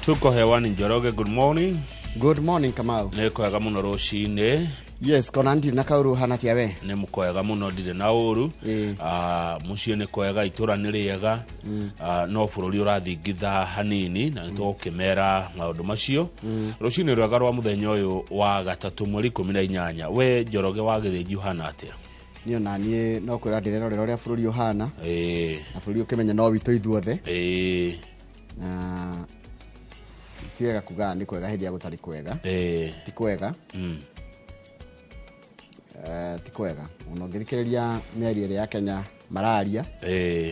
Tuko hewani. Njoroge, good morning. Good morning, Kamau. Nĩ kwega mũno rũcinĩ. Yes, kona ndirĩ na kaũru hana tia we. Nĩ kwega mũno, ndirĩ na ũru. Ĩĩ. Ah, mũciĩ nĩ kwega, itũra nĩ rĩega. Ah, no bũrũri ũrathingitha hanini na nĩ tũgũkĩmera maũndũ macio rũcinĩ rwega rwa mũthenya ũyũ wa gatatũ, mweri 18. We Njoroge wa Gĩthĩnji, ũhana atĩa? Niĩ ona niĩ no kwĩra ndĩrerorera ũrĩa bũrũri ũhana. Na bũrũri ũkĩmenya no witũ ithuothe. Na ti wega kuga nĩ kwega hĩndĩ ya gũtarĩ kwega. Ti kwega. Eh, ti kwega mũno ngĩthikĩrĩria mĩario ĩrĩa ya Kenya mararia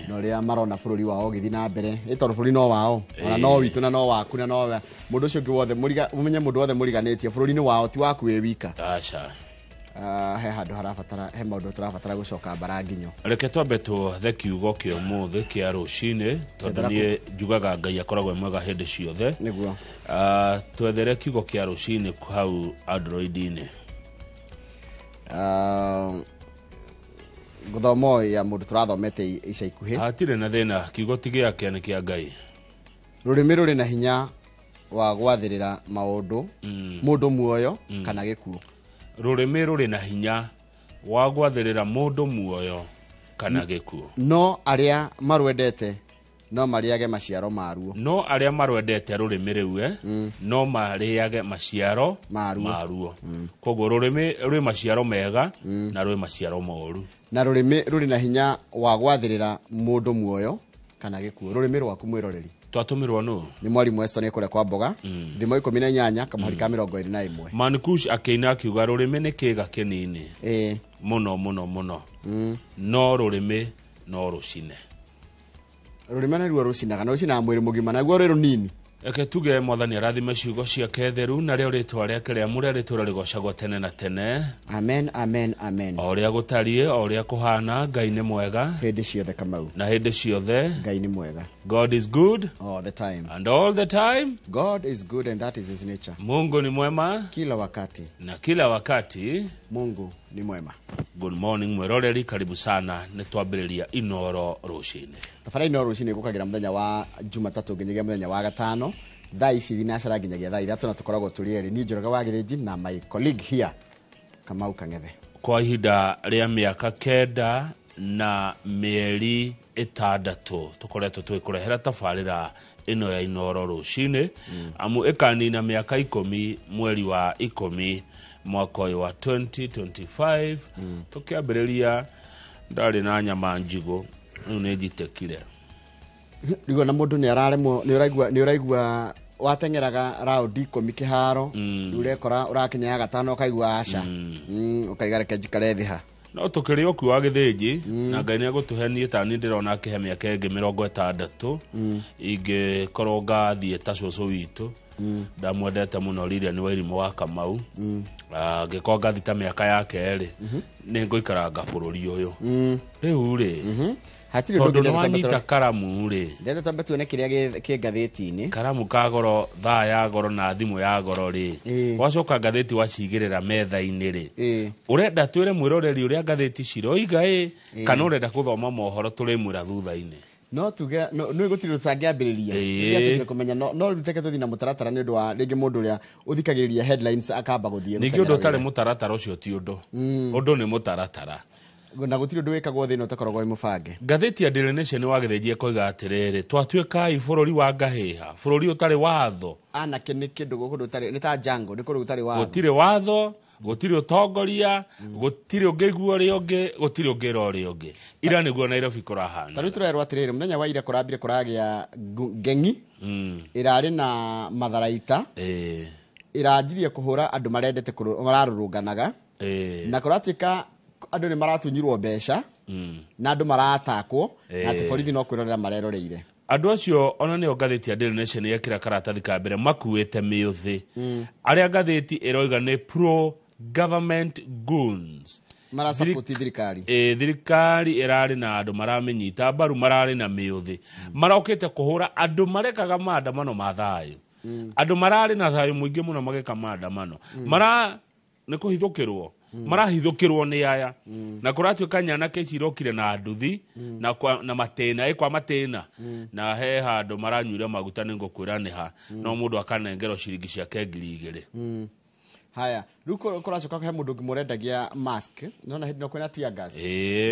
na ũrĩa marona bũrũri wao ũgĩthiĩ na mbere, ĩ tondũ bũrũri no wao, ona no witũ na no waku na no wa mũndũ ũcio ũngĩ wothe mũmenye mũndũ wothe mũriganĩtie, bũrũri nĩ wao, ti waku wĩ wika. Aca. Ah, he handũ harabatara, he maũndũ tũrabatara gũcoka mbara nginyo. Reke twambe twethe kiugo kĩa ũmũthĩ kĩa rũcinĩ, tondũ Twethera. Niĩ njugaga Ngai akoragwo e mwega hĩndĩ ciothe. Nĩguo. Ah, twethere kiugo kĩa rũcinĩ hau Android-inĩ. Ah, ngũthoma ya mũndũ tũrathomete ica ikuhĩ. Hatirĩ na thĩna, kiugo ti gĩake, nĩ kĩa Ngai. Rũrĩmĩ rũrĩ na hinya wa gwathĩrĩra maũndũ mũndũ muoyo kana gĩkuũ. Rũrĩmĩ rũrĩ na hinya wa gwathĩrĩra mũndũ muoyo kana gĩkuũ. No arĩa marwendete no marĩage maciaro maruo. No arĩa marwendete rũrĩmĩ rĩu no marĩage maciaro maruo. Maruo. Koguo rũrĩmĩ rwĩ maciaro mega na rwĩ maciaro moru. Na rũrĩmĩ rũrĩ na hinya wa gwathĩrĩra mũndũ muoyo kana gĩkuũ. Rũrĩmĩ rwaku, mwĩroreri. Twatũmĩrwo nũ? Nĩ mwarimũ Eston kũrĩa kwa mboga, thimo 18 kamũhari ka 21. Mankush akĩina akiuga rũrĩmĩ nĩ kĩga kĩnini mũno mũno mũno, no rũrĩmĩ no rũcine. Rũrĩmĩ nĩruo rũcinaga na rũcinaga mwĩrĩ mũgima, naguo rwĩ rũnini. Reke tuge Mwathani arathime ciugo ciake theru, narĩo rĩtwa rĩake rĩamũre rĩtũra rĩgocagwo tene na tene. Amen, amen, amen. O ũrĩa gũtariĩ, o ũrĩa kũhana, Ngai nĩ mwega. Hĩndĩ ciothe, Kamau. Na hĩndĩ ciothe. Ngai nĩ mwega. God is good all the time and all the time. God is good and that is his nature. Mungu ni mwema kila wakati na kila wakati. Mungu ni mwema. Good morning, mwĩroreri, karibu sana, nĩ twambĩrĩria Inoro rũcinĩ. Tabarĩra Inooro Rũcinĩ gũkagĩra mũthenya wa Jumatatũ nginyagia mũthenya wa gatano, thaa ici thinacara nginyagia thaa 3, na tũkoragwo tũrĩ erĩ, niĩ Njoroge wa Gĩthĩnji na my colleague here, Kamau Kang'ethe. Kwa ihinda rĩa mĩaka 9 na mĩeri 6 tũkoretwo tũgĩkũrehera tabarĩra ĩno ya Inoro Rũcinĩ, amu ĩkanina mĩaka 10 mweri wa 10 mwaka ũyũ wa 2025. Tũkĩambĩrĩria ndarĩ na nyama njigũ, rĩu nĩ njitĩkire. Rĩu ona mũndũ nĩ araremwo, nĩ ũraigua wateng'eraga raundi 10 kĩharo, rĩu ũrekora ũrakinya ya gatano ũkaigua aca. Ũkaiga reke njikare thĩ ha. No tũkĩrĩ ũkui wa Gĩthĩnji na Ngai nĩ agũtũhe. Niĩ tani ndĩrona akĩhe mĩaka ĩngĩ 60, ingĩkorwo ngathiĩ ta cũcũ witũ ndamwendete mũno, Lilian wa Irimũ wa Kamau. Ah, ngĩkorwo ngathiĩ ta mĩaka yake rĩ, nĩ ngũikaranga bũrũri ũyũ rĩu rĩ. Hatirĩ ũndũ Tondũ ũngĩ. nĩ wanyita karamu rĩ. Ndĩrenda twambe tuone kĩrĩa kĩ ngathĩti-inĩ. Karamu ka goro, thaa ya goro na thimũ ya goro rĩ, wacoka ngathĩti wacigĩrĩra metha-inĩ rĩ, ũrenda twĩre mwĩroreri ũrĩa ngathĩti ciroiga ĩ, kana ũrenda gũthoma mohoro tũrĩmwĩra thutha-inĩ? No tuge no gũtirĩ tũtangĩambĩrĩria. Nĩacokire kũmenya no rĩu teke tũthiĩ na mũtaratara, nĩ ũndũ wa rĩngĩ mũndũ ũrĩa ũthikagĩrĩria headlines akamba gũthiĩ Ningĩ ũndũ gũteng'era ũtarĩ wĩra. Mũtaratara ũcio ti ũndũ, ũndũ nĩ mũtaratara. Na gũtirĩ ũndũ wĩkagwo thĩ ĩno ũtakoragwo wĩ mũbange. Ngathĩti ya Daily Nation wa Gĩthĩnji ĩkoiga atĩrĩrĩ, twatuĩkai bũrũri wa ngahĩha, bũrũri ũtarĩ watho. Anake nĩ kĩndũ kũndũ ũtarĩ, nĩ ta jungle, nĩ kũndũ gũtarĩ watho. Gũtirĩ watho, gũtirĩ ũtongoria, gũtirĩ ũngĩigua ũrĩa ũngĩ, gũtirĩ ũngĩra ũrĩa ũngĩ. Ira nĩguo Nairobi kũrahana. Ta rĩu tũrerwo atĩrĩrĩ, mũthenya wa ira kũrambire kũragĩa ngeng'i ĩrarĩ na matharaita, ĩranjirie kũhũra andũ marendete mararũrũnganaga, na kũratuĩka andũ nĩ maratunyirwo mbeca na andũ maratakwo na atĩ borithi no kwĩrorera mareroreire. Andũ acio ona nĩo ngathĩti ya Daily Nation yekĩra karatathi ka mbere, makuĩte mĩũthĩ, arĩa ngathĩti ĩroiga nĩ pro government goons. Marasapoti thirikari. Ĩ, thirikari ĩrarĩ na andũ maramĩnyita mbaru, mararĩ na mĩũthĩ, marokĩte kũhũra andũ marekaga maandamano ma thayũ, andũ mararĩ na thayũ mũingĩ mũno magĩka maandamano mara. Nĩ kũhithũkĩrwo marahithũkĩrwo nĩ aya, na kũratuĩka nyanake ici irokire na nduthi na na matĩna kwa matĩna, na he handũ maranyuire maguta, nĩ ngũkwĩra nĩ ha, no mũndũ akanengerwo ciringi ciake 2000. Haya, rĩu kũracoka he mũndũ ũngĩ mũrendagia mask, nona hĩndĩ ĩno kwĩna tear gas.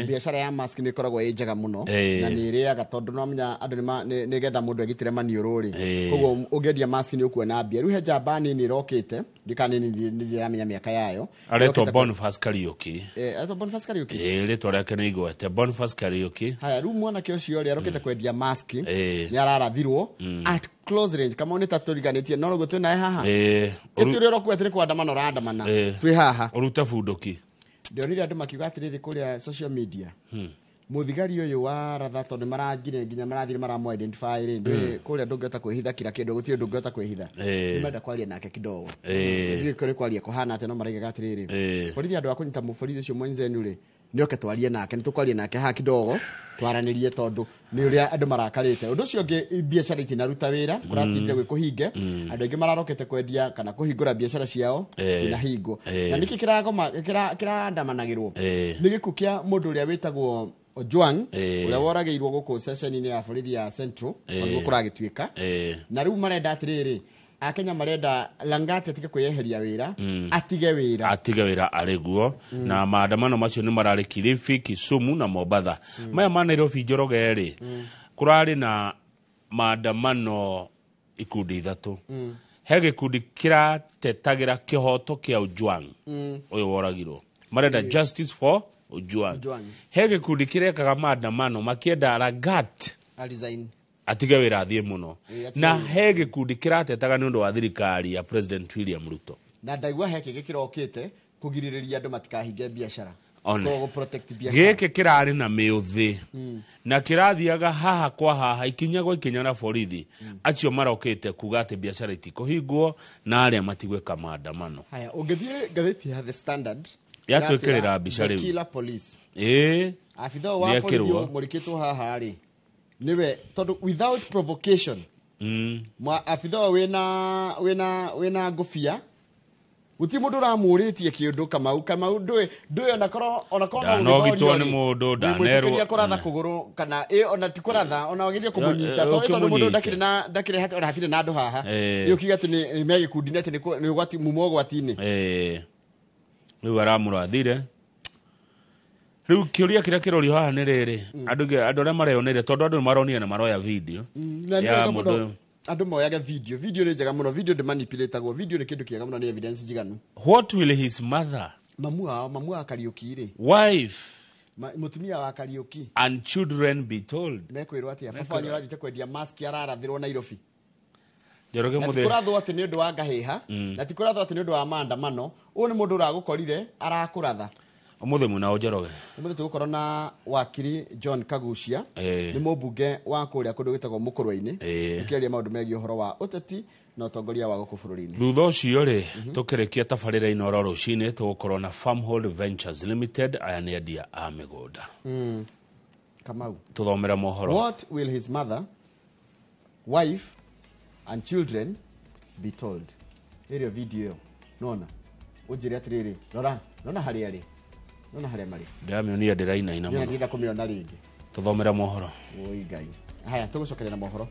Biacara ya mask nĩ ĩkoragwo ĩ njega mũno na nĩ ĩrĩaga, tondũ no menya andũ nĩgetha mũndũ egitĩre maniũrũ rĩ, koguo ũngĩendia mask nĩ ũkuona mbia. Rĩu he njamba nini ĩrokĩte, ndikana nini, ndiramenya mĩaka yayo. Aretwo Boniface Kariuki. Aretwo Boniface Kariuki. Rĩtwa rĩake nĩ igwete, Boniface Kariuki. Haya, rĩu mwanake ũcio rĩ, arokĩte kwendia mask, nĩ ararathirwo at close range. Kama nĩ ta tũriganĩtie no ũguo twĩ naye haha, ĩti ũrĩa ũrokuga atĩ nĩ kwandamana ũrandamana, twĩ haha. Ũrute bunduki. Ndionire andũ makiuga atĩrĩrĩ kũrĩa social media, mũthigari ũyũ wa ratha, tondũ nĩ marangire nginya marathire maramũ identify rĩ, ndũĩ kũrĩa ndũngĩhota kwĩhitha kila kĩndũ, gũtirĩ ndũngĩhota kwĩhitha. Nĩ marenda kwaria nake kidogo. Ndiũĩ kũrĩ kwaria kũhana atĩa, no maraigaga atĩrĩrĩ, borithi, andũ a kũnyita mũborithi ũcio mwenzenu rĩ, nĩ oke twarie nake, nĩ tũkwaria nake haha kidogo, twaranĩrie, tondũ nĩ ũrĩa andũ marakarĩte. Ũndũ ũcio ũngĩ, biacara itinaruta wĩra, kũratindire gwĩ kũhinge, andũ aingĩ mararokete kwendia kana kũhingũra biacara ciao citinahingwo. Na nĩkĩ kĩragoma kĩrandamanagĩrwo? Nĩ gĩkuũ kĩa mũndũ ũrĩa wĩtagwo Ojwang, ũrĩa woragĩirwo gũkũ ceceni-inĩ ya borithi ya Central, nĩguo kũragĩtuĩka. Na rĩu marenda atĩrĩrĩ, akenya marenda Langati atige kwĩyeheria wĩra, atige wĩra. Atige wĩra arĩ guo. Na maandamano macio nĩ mararĩ Kilifi, Kisumu na Mombatha. Maya ma Nairobi, Njoroge rĩ, kũrarĩ na maandamano ikundi ithatũ. He gĩkundi kĩratetagĩra kĩhoto kĩa Ojwang ũyũ woragirwo, marenda justice for Ojwang. Ojwang. He gĩkundi kĩrekaga maandamano makĩenda Lagat a resign, atige wĩra athiĩ mũno. Atige Na wĩra. he gĩkundi kĩratetaga nĩ ũndũ wa thirikari ya President William Ruto. Na ndaigua he kĩngĩ kĩrokĩte kũgirĩrĩria andũ matikahinge biacara. One. Kũgũ protect biacara. Gĩkĩ kĩrarĩ na mĩũthĩ na kĩrathiaga haha kwa haha, ikinya gwa ikinya na borithi acio marokĩte kuga atĩ biacara itikũhingwo na arĩa matigwĩka maandamano. Haya, ũngĩthiĩ ngathĩti ya The Standard, Yatwĩkĩrĩra mbica The rĩu. Killer Police, abitha wa Nĩekĩrwo. borithi ũyũ mũrikĩtwo haha rĩ, nĩwe, tondũ without provocation, abitha ũyũ wĩna ngũbia, gũtirĩ mũndũ ũramũrĩtie kĩũndũ. Kamau, Kamau, ndũĩ onakorwo no Ndanogitwo ũgĩthorio nĩ rĩ, mũndũ, wĩ ndanerwo. mwĩtĩkĩria kũratha kũgũrũ kana ona ti kũratha, ona wagĩrĩire kũmũnyita, tondũ mũndũ ũkĩmũnyite. ndakĩrĩ na ndakĩrĩ ona hatirĩ na andũ haha. Ũkiuga atĩ nĩ me gĩkundi-inĩ, atĩ nĩ ũgwati, muma ũgwati-inĩ. Rĩu aramũrathire. Rĩu kĩũria kĩrĩa kĩrorio haha nĩ rĩrĩ, andũ arĩa mareyoneire, tondũ andũ nĩ maronire na maroya video Na nĩ ya wega mũndũ mũno ũyũ. Andũ moyage video. Video nĩ njega mũno, video ndĩmanipulatagwo, video nĩ kĩndũ kĩega mũno, nĩ evidence njiganu. What will his mother, Mamu wao, mamu wa Kariũki rĩ, wife, mũtumia wa Kariũki and children be told? Mekwĩrwo atĩa? Baba wanyu ũrathiĩte kwendia mask ararathĩrwo Nairobi. Njoroge Na ti mũthĩ kũrathwo atĩ nĩ ũndũ wa ngahĩha, na ti kũrathwo atĩ nĩ ũndũ wa maandamano, ũyũ nĩ mũndũ ũragũkorire arakũratha. Ũmũthĩ mwĩna Njoroge? Ũmũthĩ tũgũkorwo na wakiri John Kagucia, nĩ mũmbunge wa kũrĩa kũndũ gwĩtagwo Mũkũrwe-inĩ, tũkĩaria maũndũ megiĩ ũhoro wa ũteti na ũtongoria wa gũkũ bũrũri-inĩ. Thutha ũcio rĩ, tũkĩrĩkia tabarĩra Inooro rũcinĩ, tũgũkorwo na Farmhold Ventures Limited. Aya nĩ endia a mĩgũnda. Kamau, Tũthomere mohoro. What will his mother, wife and children be told? Ĩrĩo video ĩyo nona ũnjĩre atĩrĩrĩ, rora, nona harĩa arĩ, nona harĩa marĩ. Ndĩramĩonia, ndĩrainaina Niĩ mũno. Ndĩrenda kũmĩona rĩngĩ. Tũthomere mohoro. Oi Ngai. Haya, tũgũcokeria na mohoro.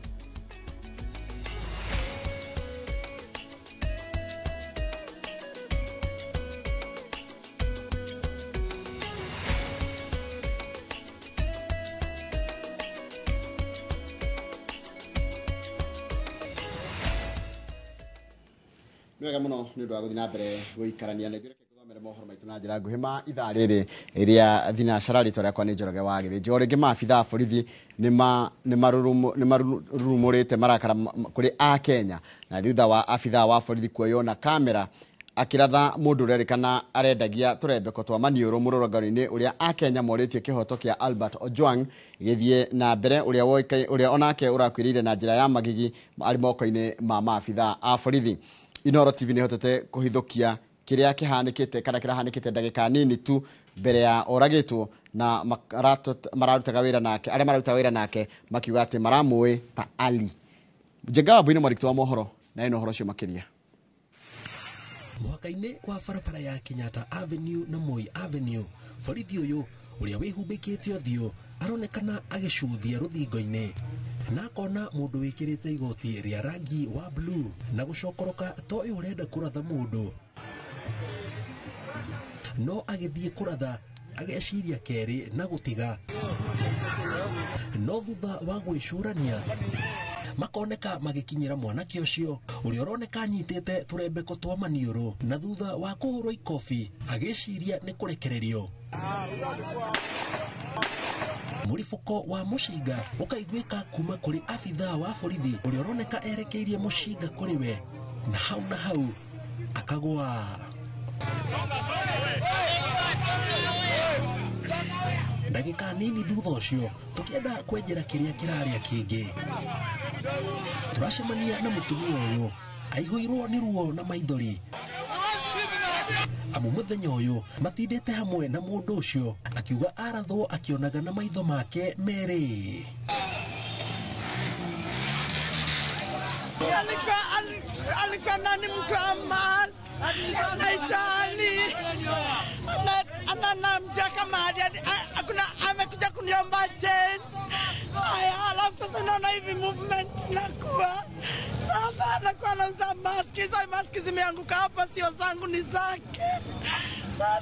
Nĩ wega mũno nĩ ũndũ wa gũthiĩ na mbere gũikarania na ithuĩ. Reke ngũthomere mohoro maitũ na njĩra nguhĩ ma ithaa rĩrĩ rĩa thinacara. Rĩtwa rĩakwa nĩ Njoroge wa Gĩthĩnji. O rĩngĩ maabitha a borithi nĩ marurumũrĩte marakara kũrĩ akenya, na thutha wa abitha wa borithi kuoywo na kamera akĩratha mũndũ ũrerĩkana arendagia tũrembeko twa maniũrũ mũrũrũngano-inĩ ũrĩa akenya morĩtie kĩhoto kĩa Albert Ojwang gĩthiĩ na mbere, ũrĩa ũrĩa onake ũrakuĩrĩire na njĩra ya magigi arĩ moko-inĩ ma maabitha a borithi. Inooro TV nĩ ĩhotete kũhithũkia kĩrĩa kĩhanĩkĩte kana kĩrahanĩkĩte ndagĩka nini tu mbere ya oragĩtwo, na mararutaga wĩra nake, arĩa mararutaga wĩra nake makiuga atĩ maramũĩ ta Ali Njenga wa Mbuini, mwandĩki wa mohoro, na ĩno ũhoro ũcio makĩria. Mũhaka-inĩ wa barabara ya Kenyatta Avenue na Moi Avenue, borithi ũyũ ũrĩa wĩhumbĩkĩte ũthiũ aronekana agĩcuthia rũthingo-inĩ na akona mũndũ wĩkĩrĩte igoti rĩa rangi wa blue na gũcokoroka to ũyũ ũrenda kũratha mũndũ, no agĩthiĩ kũratha ageciria kerĩ na gũtiga. No thutha wa gwĩcũrania makoneka magĩkinyĩra mwanake ũcio ũrĩa ũroneka anyitĩte tũrembeko twa maniũrũ, na thutha wa kũhũrwo ikobi agĩciria nĩ kũrekererio. Mũribũko wa mũcinga ũkaiguĩka kuma kũrĩ abithaa wa borithi ũrĩa ũroneka erekeirie mũcinga kũrĩ we, na hau akagwa. Ndagĩka nini thutha ũcio tũkĩenda kwenjera kĩrĩa kĩrarĩa kĩngĩ, tũracemania na mũtumia ũyũ aihũirwo nĩ ruo na maithori, amu mũthenya ũyũ matindĩte hamwe na mũndũ ũcio akiuga arathwo akĩonaga na maitho make merĩ. Alikuwa nani mtu wa mask anaitali ananamjia kama hakuna, amekuja kuniomba change. Haya, alafu sasa unaona hivi movement nakuwa sasa anakuwa anauza mask. Hizo mask zimeanguka hapa, sio zangu, ni zake.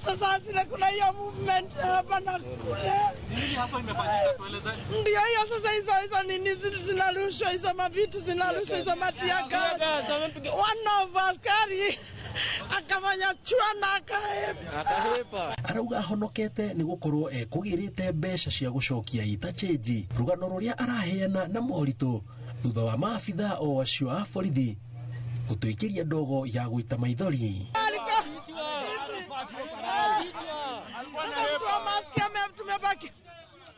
Sasa zile kuna hiyo movement hapa na kule. Nini hasa imefanyika, tueleze? Ndio hiyo sasa, hizo nini zinarushwa, hizo mavitu zinarushwa, hizo matia gas. One of us kari akamanya chua na akahepa. Arauga ahonokete nĩ gũkorwo ekũgĩrĩte mbeca cia gũcokia ita chenji, rũgano rũrĩa araheana na moritũ thutha wa maabithaa o acio a borithi gũtũikĩria ndogo ya gũita maithori. Sasa mtu wa maski tumebaki,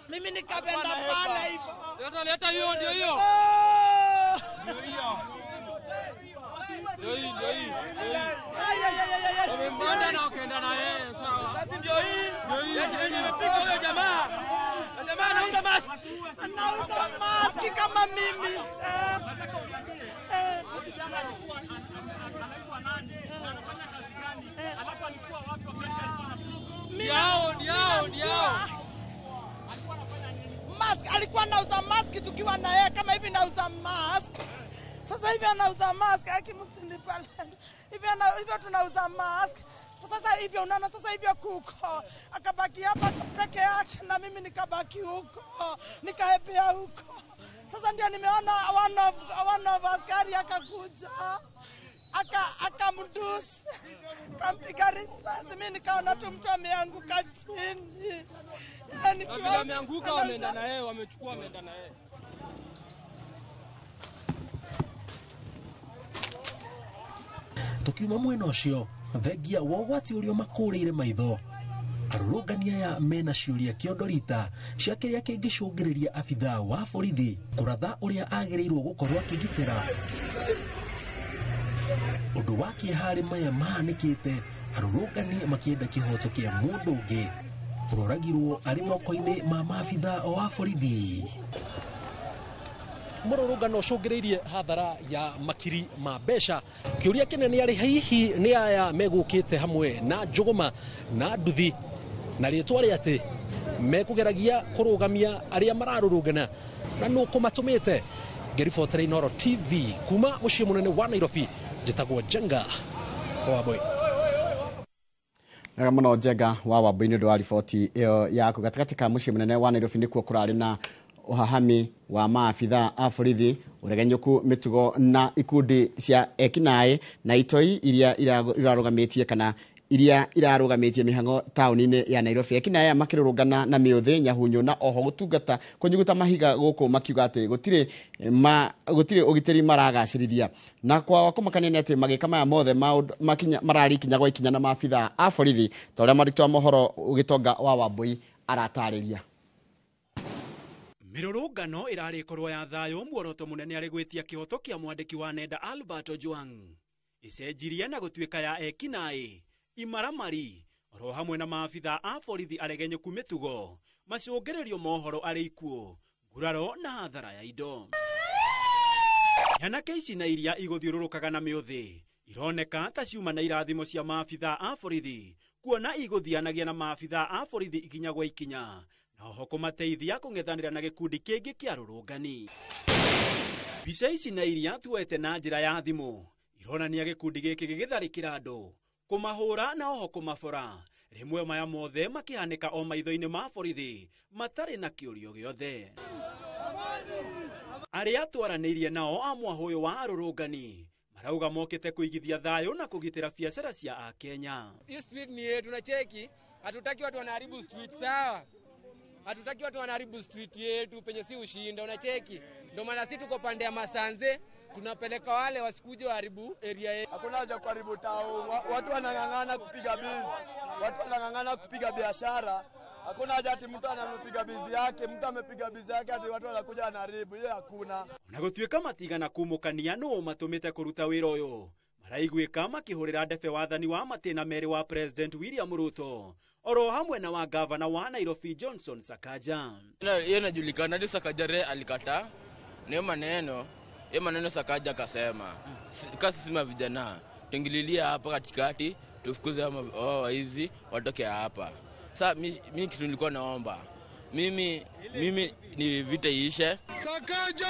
mimi nikapenda pale hivyo. Leta hiyo, ndio hiyo. Ndio hii, ndio hii. Wamempanda na wakaenda na yeye, sawa. Sasa ndio hii. Ndio hii imepiga huyo jamaa. Jamaa anauza maski. Anauza maski kama mimi. Kijana alikuwa anaitwa nani? Anafanya kazi gani? Alafu alikuwa wapi wakati alikuwa anapiga? Ndio. Alikuwa anafanya nini? Mask, alikuwa anauza maski tukiwa na yeye, kama hivi nauza mask. Sasa hivi anauza mask, akimsindi pale. Hivyo tunauza mask. Sasa hivyo unaona, sasa hivyo kuko akabaki hapa peke yake na mimi nikabaki huko, nikahepea huko. Sasa ndio nimeona one of askari akakuja akamdush, kampiga risasi. Mimi nikaona tu mtu ameanguka chini. Yaani ameanguka, wameenda na yeye, wamechukua wameenda na yeye. Tukiuma mwena ũcio thengia wa ũgwati ũrĩa makũrĩire maitho, arũrũngani aya mena ciũria kĩondorita cia kĩrĩa kĩngĩcũngĩrĩria abithaa wa borithi kũratha ũrĩa agĩrĩirwo gũkorwo akĩgitĩra. Ũndũ wa kĩeha harĩ maya mahanĩkĩte, arũrũngani makĩenda kĩhoto kĩa mũndũ ũngĩ ũroragirwo arĩ moko-inĩ ma maabithaa o a borithi. Mũrũrũngano ũcũngĩrĩirie hathara ya makiri ma mbeca. Kĩũria kĩnene arĩ hihi nĩ aya megũkĩte hamwe na njũgũma na nduthi na rĩtwa rĩa atĩ mekũgeragia kũrũgamia arĩa mararũrũngana na nũ kũmatũmĩte. Ngĩribotera Inooro TV kuma mũciĩ mũnene wa Nairobi, njĩtagwo Njenga Wambui. Wega mũno Njenga wa Wambui nĩ ũndũ wa riboti ĩyo yaku. Gatagatĩ ka mũciĩ mũnene wa Nairobi nĩkuo kũrarĩ na ũhahami wa maabithaa a borithi, ũregenyũku mĩtugo na ikundi cia ekinaĩ na itoi iria irarũgamĩtie kana iria irarũgamĩtie mĩhang'o taũni-inĩ ya Nairobi. Ekinaĩ aya makĩrũrũngana na mĩũthĩ, nyahunyu na oho gũtungata kũnyuguta mahiga gũkũ makiuga atĩ gũtirĩ ũgitĩri maragacĩrithia. Na kwa kũmakania nĩ atĩ magĩka maya mothe mararĩ ikinya gwa ikinya na maabithaa a borithi, ta ũrĩa mwandĩki wa mohoro Gĩtonga wa Wambui aratarĩria. Mĩrũrũngano ĩrarĩ ĩkorwo ya thayũ, muoroto mũnene arĩ gwĩtia kĩhoto kĩa mwandĩki wa nenda Albert Ojwang ĩcenjirie na gũtuĩka ya ekinaĩ, imaramari oro hamwe na maabithaa a borithi aregenyũku mĩtugo, macũngĩrĩrio mohoro arĩ ikuũ, nguraro na hathara ya indo. Nyanake ici na iria igũthiũrũrũkaga na mĩũthĩ Ironeka ta ciuma na irathimo cia maabitha a borithi kuona igũthianagia na maabitha a borithi ikinya gwa ikinya na oho kũmateithia kũng'ethanĩra na gĩkundi kĩngĩ kĩa rũrũngani. Mbica ici na iria tuoete na njĩra ya thimũ ironania gĩkundi gĩkĩ gĩgĩtharĩkĩra andũ, kũmahũra na oho kũmabora, rĩmwe maya mothe makĩhanĩka o maitho-inĩ ma borithi matarĩ na kĩũrio gĩothe. Arĩa twaranĩirie nao a mwahũ ũyũ wa arũrũngani marauga mokĩte kũigithia thayũ na kũgitĩra biacara cia Akenya. Hii street ni yetu na cheki, hatutaki watu wanaharibu street, sawa? Hatutaki watu wanaharibu street yetu penye si ushinda, unacheki. Ndio maana sisi tuko pande ya Masanze, tunapeleka wale wasikuje waharibu area yetu. Hakuna haja kuharibu town, watu wanang'ang'ana kupiga biz, watu wanang'ang'ana kupiga biashara. Hakuna haja ati mtu anapiga bizi yake, mtu amepiga bizi yake ati watu wanakuja wanaharibu, hiyo hakuna. Ona gũtuĩka matigana kumũkania nũ matũmĩte kũruta wĩra ũyũ, maraiguĩka makĩhũrĩra ndebe wathani wa matĩna merĩ wa President William Ruto oro hamwe na wa gavana wa Nairobi Johnson Sakaja. Hiyo inajulikana, hadi Sakaja alikataa na hiyo maneno Sakaja akasema kasi sisi vijana tuingililia hapa katikati tufukuze hao waizi watoke hapa. Sasa mimi kitu nilikuwa naomba mimi ni vita iishe. Sakaja,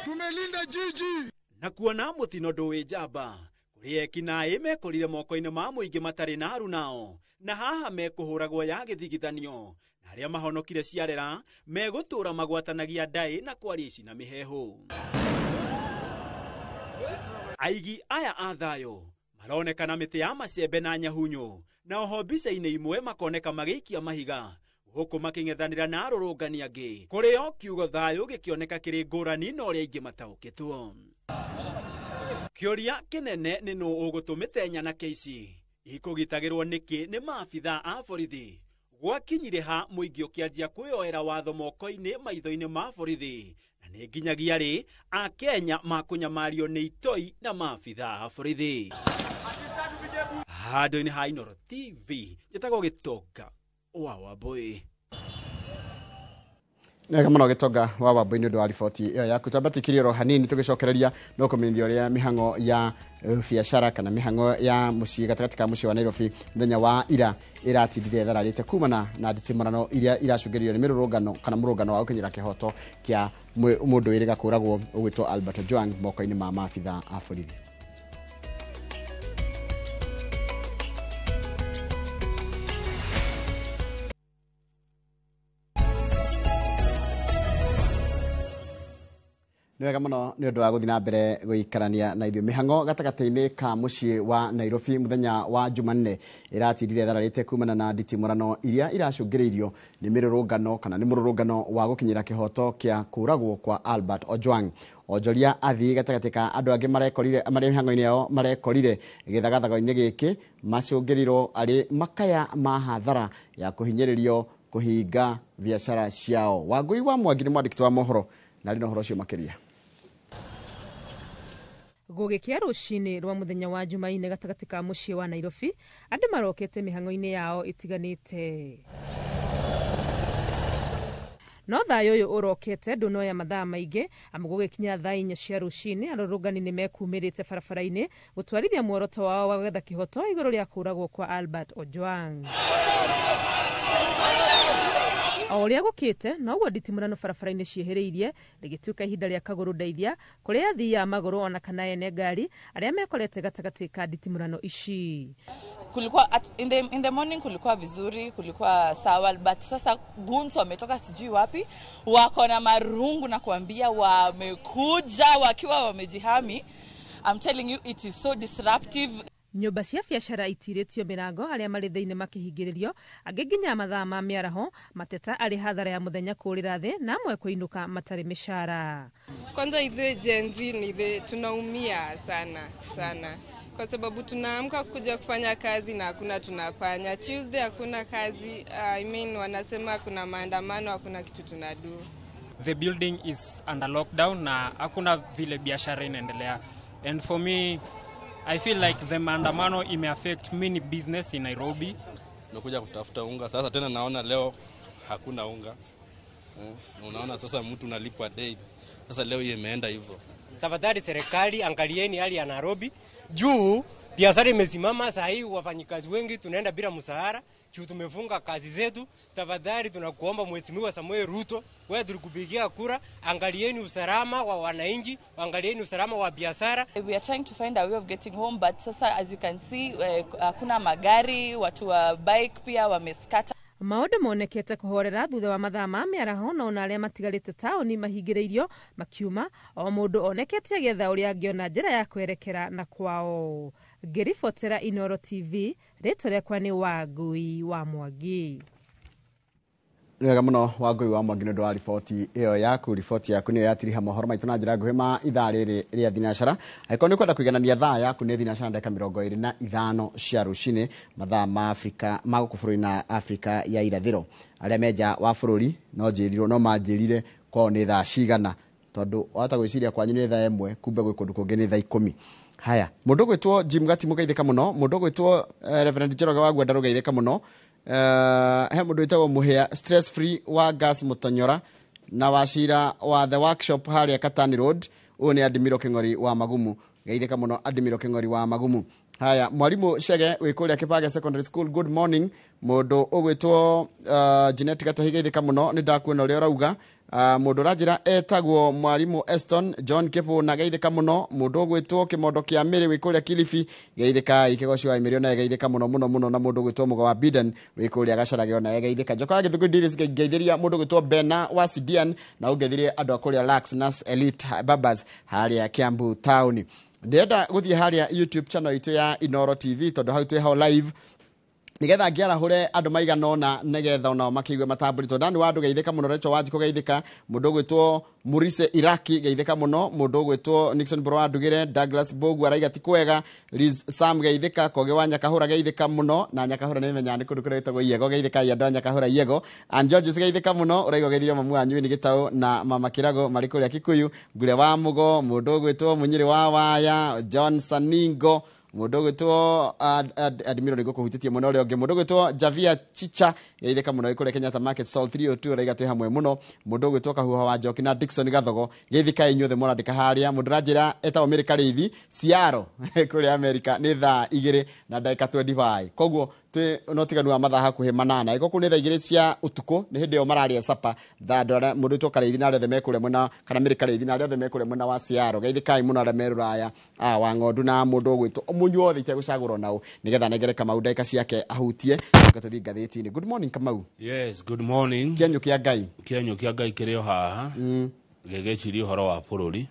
tumelinda jiji. Na kuona mutino ndũĩ njamba kũrĩ ekinaĩ mekorire moko-inĩ ma mũingĩ matarĩ na aru nao na haha mekũhũragwo ya gĩthigithanio na arĩa mahonokire ciarera megũtũra magwatanagia ndaĩ na kwaria ici na mĩheehũ. Aigi aya a thayũ maronekana mĩtĩ ya macembe na nyahunyu na oho mbica-inĩ imwe makoneka magĩikia mahiga gũkũ makĩng'ethanĩra na arũrũngani angĩ kũrĩ o kiugo thayũ gĩkĩoneka kĩrĩ ngũrani na ũrĩa aingĩ mataũkĩtwo. Kĩũria kĩnene nĩ nũ ũgũtũmĩte nyanake ici ikũgitagĩrwo nĩkĩ nĩ maabitha a borithi. Gwakinyire ha mũingĩ ũkĩanjia kwĩyoera watho moko-inĩ maitho-inĩ ma borithi na nĩ nginyagia rĩ Akenya makũnyamario nĩ itoi na maabitha a borithi. Handũ-inĩ ha Inooro TV njĩtagwo Gĩtonga wa Wambũi. Nega mũno Gĩtonga wa Wambũi nĩ ũndũ wa riboti ĩyo yaku. Twamba tũikirie oro hanini tũgĩcokereria no kũmenyithia ũrĩa mĩhang'o ya biacara kana mĩhang'o ya mũciĩ gatagatĩ ka mũciĩ wa Nairobi mũthenya wa ira ĩratindire ĩthararĩte kumana na nditimũrano iria iracũngĩrĩrio nĩ mĩrũrũngano kana mũrũngano wa gũkinyĩra kĩhoto kĩa mũndũ wĩrĩga kũragwo ũgwĩtwo Albert Ojwang moko-inĩ ma maabitha a borithi. Nĩ wega mũno nĩ ũndũ wa gũthiĩ na mbere gũikarania na ithuĩ. Mĩhang'o gatagatĩ-inĩ ka mũciĩ wa Nairobi mũthenya wa Jumanne ĩratindire ĩthararĩte kumana na nditimũrano iria iracũngĩrĩirio nĩ mĩrũrũngano kana nĩ mũrũrũngano wa gũkinyĩra kĩhoto kĩa kũragwo kwa Albert Ojwang. Onjoria athii gatagatĩ ka andũ angĩ marekorire marĩ mĩhang'o-inĩ yao marekorire gĩthagathago-inĩ gĩkĩ macũngĩrĩrwo arĩ makaya ma hathara ya kũhinyĩrĩrio kũhinga biacara ciao. Wangũi wa Mwangi nĩ mwandĩki wa mohoro na arĩ na ũhoro ũcio makĩria. Gũgĩkĩa rũcinĩ rwa mũthenya wa Jumaine gatagatĩ ka mũciĩ wa Nairobi, andũ marokete mĩhang'o-inĩ yao ĩtiganĩte. No thayũ ũyũ ũrokete ndũnoya mathaa maingĩ amu gũgĩkinya thaa 4 cia rũcinĩ arũrũngani nĩ mekumĩrĩte barabara-inĩ gũtwarithia muoroto wao wa gwetha kĩhoto igũrũ rĩa kũragwo kwa Albert Ojwang. O ũrĩa gũkĩte noguo nditimũrano barabara-inĩ ciĩhĩrĩirie rĩgĩtuĩka ihinda rĩa kagũrũ ndeithia kũrĩ athii a magũrũ ona kana ene ngari arĩa mekorete gatagatĩ ka nditimũrano ici. Kulikuwa in the morning kulikuwa vizuri, kulikuwa sawa, but sasa goons wametoka sijui wapi, wako na marungu na kuambia wamekuja wakiwa wamejihami. I'm telling you it is so disruptive. Nyũmba cia biacara itirĩtio mĩrango arĩa marĩ thĩinĩ makĩhingĩrĩrio angĩ nginya mathaa ma mĩaraho mateta arĩ hathara ya mũthenya kũrĩra thĩ na amwe kũinũka matarĩ mĩcara. Kwanza ithuĩ Gen Z ni ithuĩ tunaumia sana sana kwa sababu tunaamka kuja kufanya kazi na hakuna tunafanya. Tuesday hakuna kazi, I mean wanasema kuna maandamano, hakuna kitu tunadu. The building is under lockdown na hakuna vile biashara inaendelea. And for me I feel like the maandamano ime affect many business in Nairobi. Nimekuja kutafuta unga sasa tena naona leo hakuna unga. Unaona sasa mtu unalipwa daily. Sasa leo imeenda hivyo. Tafadhali serikali angalieni hali ya Nairobi. Juu biashara imesimama saa hii, wafanyikazi wengi tunaenda bila mshahara juu tumefunga kazi zetu. Tafadhali tunakuomba Mheshimiwa Samuel Ruto, wewe tulikupigia kura, angalieni usalama wa wananchi, angalieni usalama wa biashara. We are trying to find a way of getting home, but sasa as you can see, hakuna magari, watu wa bike pia wameskata. Maũndũ monekete kũhorera thutha wa mathaa ma mĩaraho, no ona arĩa matigarĩte taũni mahingĩrĩirio makiuma o mũndũ onekete agĩetha ũrĩa angĩona njĩra ya kwerekera na kwao. Ngĩribotera Inooro TV, rĩtwa rĩakwa nĩ Wangui wa Mwangi. Nĩ wega mũno Wangui wa Mwangi nĩ ũndũ wa riboti ĩyo yaku. Riboti yaku nĩyo yatiriha mohoro maitũ na njĩra nguhĩ ma ithaa rĩrĩ rĩa thinacara. Angĩkorwo nĩ ũkwenda kũiganania thaa yaku nĩ thinacara ndagĩka 25 cia rũcinĩ mathaa ma Afrika ma gũkũ bũrũri na Afrika ya irathĩro. Arĩa me nja wa bũrũri no njĩrirwo no manjĩrire kwao nĩ thaa cigana, tondũ wahota gwĩciria kwanyu nĩ thaa 1 kumbe gwĩ kũndũ kũngĩ nĩ thaa 10. Haya, mũndũ ũgwĩtwo Jim Gatimu geithĩka mũno, mũndũ ũgwĩtwo Reverend Njoroge wa Ngwenda rũgeithĩka mũno. He mũndũ wĩtagwo Mũhĩa stress free wa gas Mũtonyora na Wacira wa the workshop harĩa Katani Road. Ũyũ nĩ Adimiro Kĩng'ori wa Magumu, geithĩka mũno Adimiro Kĩng'ori wa Magumu. Haya, mwarimũ Chege wĩ kũrĩa Kĩbage Secondary School, good morning. Mũndũ ũgwĩtwo Jeanette Gatahi geithĩka mũno, nĩ ndakuona ũrĩa ũrauga. Mũndũ ũranjĩra etagwo mwarimũ Eston John Kĩbũna geithĩka mũno. Mũndũ ũgwĩtwo Kĩmondo kĩa Mĩrĩ wĩ kũrĩa Kilifi geithĩka. Kĩgoci wa Mĩrĩ onaye geithĩka mũno mũno mũno. Na mũndũ ũgwĩtwo Mũgo wa Biden wĩ kũrĩa Gacarage onaye geithĩka. Njokaga Gĩthũngũri Dairies ngeithĩria mũndũ ũgwĩtwo Bena wa Sidian, na ũngeithirie andũ a kũrĩa Lux Nas Elite Babas harĩa Kiambu Town. Ndĩrenda gũthiĩ harĩa YouTube channel itũ ya Inooro TV tondũ hau twĩ ho live, nigetha ngĩarahũre andũ maigana ũna nĩgetha onao makĩigue matambũrĩtwo. Dani wa andũ geithĩka mũno, Rachel Wanjikũ geithĩka, mũndũ ũgwĩtwo Murise Iraki geithĩka mũno, mũndũ ũgwĩtwo Nixon Boro wa Ndugĩre, Douglas Bogu araiga ti kwega, Liz Sam geithĩka, Koge wa Nyakahũra geithĩka mũno, na Nyakahũra nĩ menya nĩ kũndũ kũrĩa gwĩtagwo Iego, geithĩka andũ a Nyakahũra Iego. And Georges geithĩka mũno, ũraiga ũgeithirie mamu wanyu nĩ Gĩtaũ na mama Kĩrago marĩ kũrĩa Kikuyu, Ngure wa Mũgo, mũndũ ũgwĩtwo Mũnyĩrĩ wa Waya, John Saningo, mũndũ ũgwĩtwo Admiro nĩ ngũkũhutĩtie mũno ũrĩa ũngĩ, mũndũ ũgwĩtwo Javia Chicha geithĩka mũno kũrĩa Kenyatta Market Stall 302 ũraiga twĩ hamwe mũno, mũndũ ũgwĩtwo Kahuha wa Njoki na Dickson Gathogo geithĩka inyuothe mũrandĩka harĩa. Mũndũ ũranjĩra etagwo Mary Karĩithi Ciaro kũrĩa Amerika nĩ thaa 2 na ndagĩka 25, koguo twĩ no tiganu wa mathaa hakuhĩ 8. Ĩko kũu nĩ thaa 2 cia ũtukũ, nĩ hĩndĩ ĩyo mararĩa sapa thaa andũ arĩa mũndũ ũgwĩtwo Karĩithi na arĩa othe me kũrĩa mwena kana Mary Karĩithi na arĩa othe me kũrĩa mwena wa Ciaro geithĩkai mũno arĩa me Rũraya wa ng'ondu na mũndũ ũgwĩtwo mũnyuothe itegũcagũrwo nao nĩgetha nengere Kamau ndagĩka ciake ahutie tũthiĩ ngathĩti-inĩ. Good morning Kamau. Yes, good morning. Kĩenyũ kĩa Ngai. Kĩenyũ kĩa Ngai kĩrĩ o haha gĩgĩciria ũhoro wa bũrũri,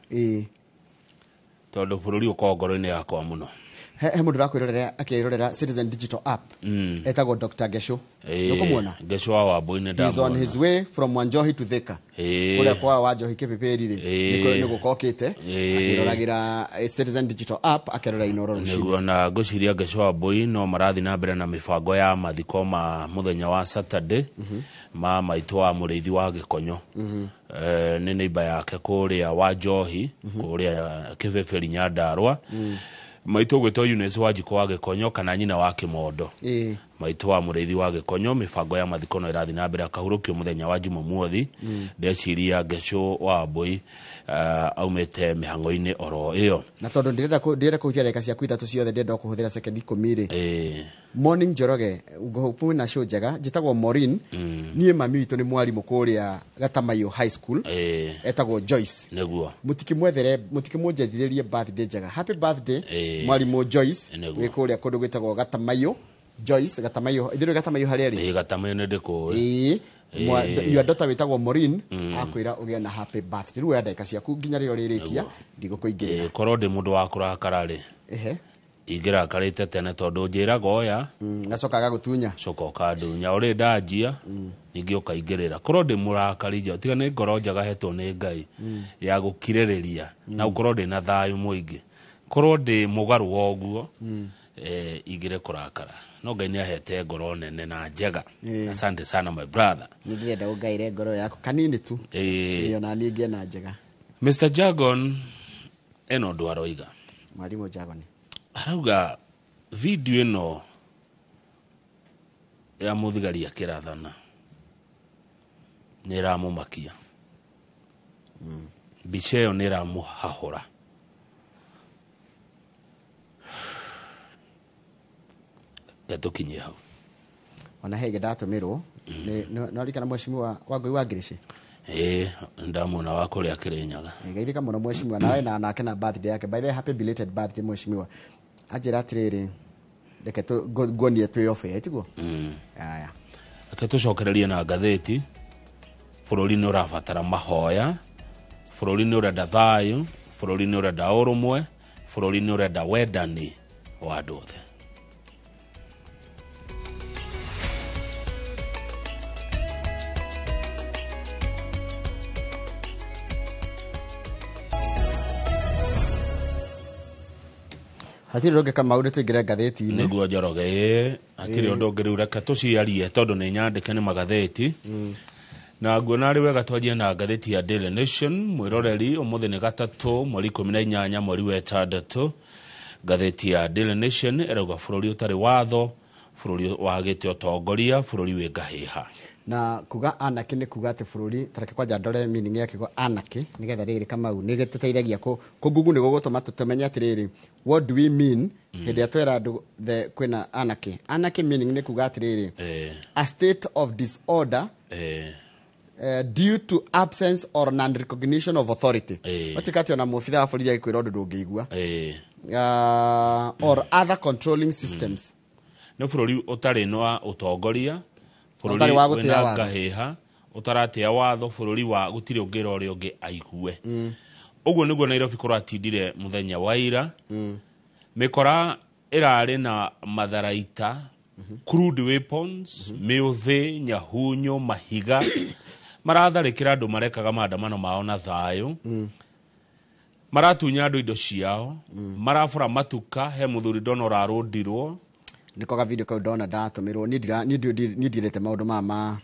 tondũ bũrũri ũkoragwo ngoro-inĩ yakwa mũno. He mũndũ ũrakwĩrorera akĩrorera Citizen Digital App etagwo Dr. Gesho. Nĩũkũmuona? Gesho wa Wambui nĩ He's on ndamuona. his way from Wanjohi to Thika. Kũrĩa kwa Wanjohi Kĩpĩpĩri rĩ, nĩ gũkokĩte akĩroragĩra Citizen Digital App akĩrora Inooro rũcinĩ. Nĩguo, na ngwĩciria Gesho wa Wambui no marathiĩ na mbere na mĩbango ya mathiko ma mũthenya wa Saturday ma maitũ wa mũrĩithi wa Gĩkonyo. Nĩ neighbor yake kũrĩa Wanjohi kũrĩa Kĩbĩbĩri Nyandarũa. Maitũ ũgwĩtwo Eunice Wanjikũ wa Gĩkonyo kana nyina wa Kĩmondo. Maitũ wa mũrĩithi wa Gĩkonyo, mĩbango ya mathiko no ĩrathiĩ na mbere akahurũkio mũthenya wa Jumamothi. Ndeciria Gesho wa Wambui aumĩte mĩhang'o-inĩ oro ĩyo. Na tondũ ndĩrenda kũhutia ndagĩka ciaku ithatũ ciothe, ndĩrenda kũhũthĩra sekendi 10 rĩ. Morning Njoroge, ngũhope wĩna show njega. Njĩtagwo Maureen. Niĩ mami witũ nĩ mwarimũ kũrĩa Gatamayo High School. Etagwo Joyce. Nĩguo. Mũtikĩmwethere, mũtikĩmũnjethithĩrie birthday njega. Happy birthday mwarimũ Joyce wĩ kũrĩa kũndũ gwĩtagwo Gatamayo. Joyce Gatamayo, ithuĩ Gatamayo harĩa rĩ? Gatamayo nĩ ndĩkũĩ. Your daughter wĩtagwo Maureen akwĩra ũgĩe na happy birthday. Rĩu oya ndagĩka ciaku nginya rĩrĩa ũrĩrĩkia, ndigũkũingĩrĩra. Korwo ndĩ mũndũ wa kũrakara rĩ, ingĩrakarĩte tene tondũ njĩraga oya ngacoka agagũtunya, coka ũkandunya ũrĩ ndanjia ningĩ ũkaingĩrĩra. Korwo ndĩ mũrakari tiga nĩ ngoro njega hetwo nĩ Ngai ya gũkirĩrĩria na gũkorwo ndĩ na thayũ mũingĩ, korwo ndĩ mũgarũ wa ũguo ingĩre kũrakara. No Ngai nĩ ahete ngoro nene na njega. Asante sana my brother. Nĩ ndĩrenda ũngaire ngoro yaku kanini tu. Ĩyo na niĩ ngĩe na njega. Mr. Jagon eno ũndũ aroiga. Mwarimũ Jagon arauga video ĩno ya mũthigari akĩrathana nĩ ĩramũmakia. Mbica ĩyo nĩ ĩramũhahũra. Tũkinyie hau. Ona hege ndatũmĩrwo nĩ warikana mheshimiwa Wangũi wa Ngirici? Ĩĩ, ndamwona wa kũrĩa Kĩrĩnyaga. Geithĩka mũno mheshimiwa, nawe na nake na birthday yake. By the way, happy belated birthday, mheshimiwa. Anjĩra atĩrĩrĩ, reke nguonie twĩ off air, tiguo? Aya. Reke tũcokererie na ngathĩti. Bũrũri nĩ ũrabatara mahoya, bũrũri nĩ ũrenda thayũ, bũrũri nĩ ũrenda ũrũmwe, bũrũri nĩ ũrenda wendani wa andũ othe. Hatirĩ ũndũ ũngĩ, Kamau, nĩ tũingĩre ngathĩti-inĩ. Nĩguo, Njoroge, ĩĩ, hatirĩ ũndũ ũngĩ. Rĩu reke tũciarie tondũ nĩ nyandĩke nĩ magathĩti, na nguona arĩ wega twanjie na ngathĩti ya Daily Nation. Mwĩroreri, ũmũthĩ nĩ gatatũ, mweri 18 mweri wa ĩtandatũ. Ngathĩti ya Daily Nation ĩrauga bũrũri ũtarĩ watho, bũrũri wagĩte ũtongoria, bũrũri wĩ ngahĩha. Na kuga anarchy nĩ kuga atĩ bũrũri, tareke kwanja ndore meaning ya kiugo anarchy, nĩgetha rĩrĩ, Kamau, nĩ gĩtũteithagia kũngugu nĩ gũgũtũma tũmenye atĩrĩrĩ, what do we mean hĩndĩ ĩrĩa twera andũ the kwĩna anarchy. Anarchy meaning nĩ kuga atĩrĩrĩ, a state of disorder due to absence or non-recognition of authority. Watuĩka atĩ ona mũbitha wa borithi agĩkwĩra ũndũ ndũngĩigua, or other controlling systems. Nĩ bũrũri ũtarĩ na ũtongoria, bũrũri Ũtarĩ wa gũtĩĩa wĩna watho. ngahĩha, ũtaratĩa watho, bũrũri wa gũtirĩ ũngĩra ũrĩa ũngĩ aigue. Ũguo nĩguo Nairobi kũratindire mũthenya wa ira. Mĩkora ĩrarĩ na matharaita, crude weapons, mĩũthĩ, nyahunyo, mahiga, maratharĩkĩra andũ marekaga maandamano mao na thayũ, maratunya andũ indo ciao, marabora matuka. He mũthuri ndona ũrarũndirwo. Nĩko ga video kau ndona ndatũmĩrwo. Niĩ ndiendete maũndũ maya ma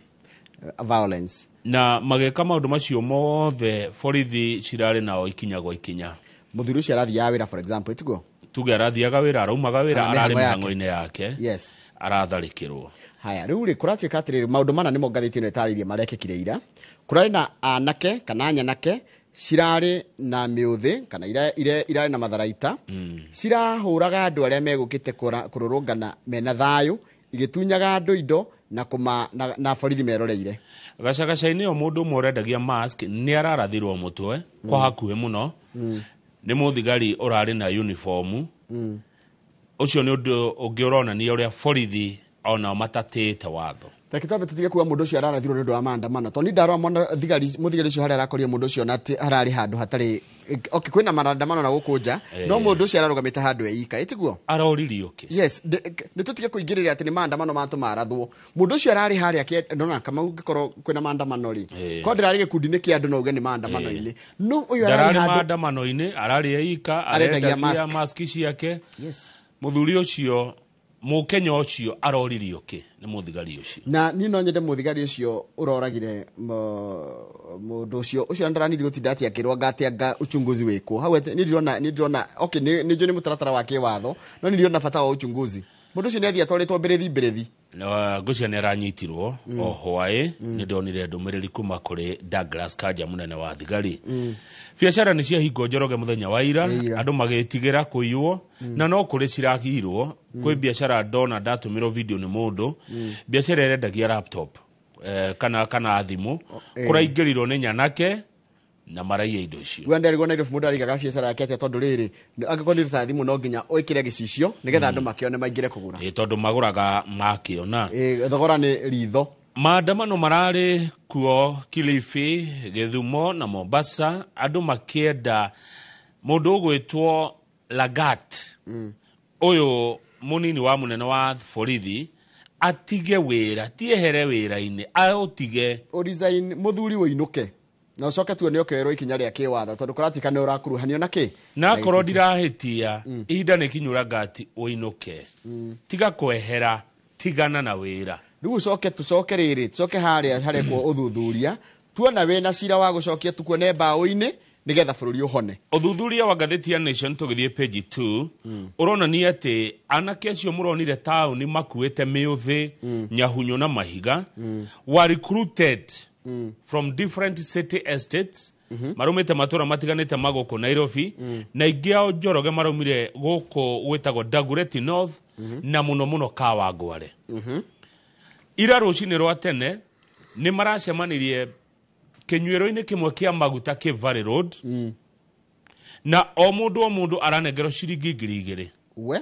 violence. Na mageka maũndũ macio mothe, borithi cirarĩ nao ikinya gwa ikinya. Mũthuri ũcio arathiaga wĩra, for example, tiguo? Tuge arathiaga wĩra, araumaga wĩra, Kana ararĩ mĩhang'o yake. mĩhang'o-inĩ yake, aratharĩkĩrwo. Haya, rĩu rĩ, kũratuĩka atĩrĩrĩ, maũndũ mana nĩmo ngathĩti ĩno ĩtarĩirie marekĩkire ira. Kũrarĩ na anake kana nyanake cirarĩ na mĩũthĩ kana irarĩ na matharaita, cirahũraga andũ arĩa megũkĩte kũrũrũngana mena thayũ, igĩtunyaga andũ indo na, kũma, na borithi meroreire. Gacagaca-inĩ ĩyo, mũndũ ũmwe ũrendagia mask nĩ ararathirwo mũtwe kwa hakuhĩ mũno nĩ mũthigari ũrarĩ na uniformu. Ũcio nĩ ũndũ ũngĩ ũronania ũrĩa borithi onao matatĩĩte watho. Reke twambe tũtige kuga mũndũ ũcio ararathirwo nĩ ũndũ wa maandamano, tondũ niĩ ndarora mwana thigari, mũthigari ũcio harĩa arakorire mũndũ ũcio na atĩ hararĩ handũ hatarĩ okay, kwĩna maandamano na gũkũ nja, no mũndũ ũcio ararũgamĩte handũ eika, ĩtiguo? Aroririo kĩ? Yes, nĩ tũtige kũingĩrĩra atĩ nĩ maandamano matũma arathwo. Mũndũ ũcio ararĩ harĩa ndona kama ũngĩkorwo kwĩna maandamano rĩ, korwo ndĩrarĩ gĩkundi-inĩ kĩa andũ, no uge nĩ maandamano-inĩ, no ũyũ ararĩ Ndararĩ handũ maandamano-inĩ, ararĩ eika, arendagia arendagia mask. Maski ciake. Mũthuri ũcio, mũkenya ũcio, aroririo kĩ nĩ mũthigari ũcio? Na niĩ no nyende mũthigari ũcio ũroragire mũndũ ũcio ũcio ndaraniri gũtinda atĩ akĩrwo anga atĩ anga uchunguzi wĩkwo hau. Niĩ ndĩrona okay, nĩ njũĩ nĩ mũtaratara wa kĩwatho, no nĩ ndĩrona bata wa uchunguzi. Mũndũ ũcio nĩ athiĩ atwarĩtwo mbĩrĩthi mbĩrĩthi. Ngwĩciria nĩ aranyitirwo o hwaĩ. Nĩ ndonire ndũmĩrĩri kuma kũrĩ Douglas Kanja, mũnene wa thigari. Biacara nĩ ciahingwo, Njoroge, mũthenya wa ira, andũ magĩtigĩra kũiywo, na no kũrĩ ciragirwo. Kwĩ biacara ndona ndatũmĩrwo video nĩ mũndũ, biacara ĩrendagia laptop kana thimũ, kũraingĩrirwo nĩ nyanake na maraiya indo icio. Gua ndarigwo Nairobi mũndũ araigaga biacara yake atĩa, tondũ rĩrĩ, angĩkorwo nĩ ta thimũ, no nginya ũĩkĩre gĩcicio nĩgetha andũ makĩone maingĩre kũgũra. Ĩ, tondũ magũraga makĩona. Ĩ, thogora nĩ ritho. Maandamano mararĩ kuo Kilifi, Gĩthumo na Mombasa, andũ makĩenda mũndũ ũgwĩtwo Lagat, ũyũ mũnini wa mũnene wa borithi, atige wĩra, tiehere wĩra-inĩ, aũtige. Ũresign, mũthuri, ũinũke na ũcoke tuone ũkĩoerwo ikinya rĩa kĩwatho, tondũ kũratuĩka nĩ ũrakuruhanio na kĩ. Na akorwo ndirahĩtia, ihinda nĩ kinyu, Lagat, ũinũke, tiga kwehera, tigana na wĩra. Rĩu ũcoke, tũcoke rĩrĩ, tũcoke harĩa harekwo ũthuthuria, tuona wĩna cira wa gũcokia, tukuone mbaũ-inĩ, nĩgetha bũrũri ũhone. Ũthuthuria wa ngathĩti ya Nation, tũgĩthiĩ page 2, ũronania atĩ anake acio mũronire taũni makuĩte mĩũthĩ, nyahunyo na mahiga were recruited from different city estates. Maraumĩte matũra matiganĩte ma gũkũ Nairobi, na aingĩ ao, Njoroge, maraumire gũkũ gwĩtagwo Dagoretti North na mũno mũno Kawangware. Ira rũcinĩ rwa tene nĩ maracemanirie kĩnyuĩro-inĩ kĩmwe kĩa maguta kĩ Valley Road, na o mũndũ o mũndũ aranengerwo ciringi 2,000. We.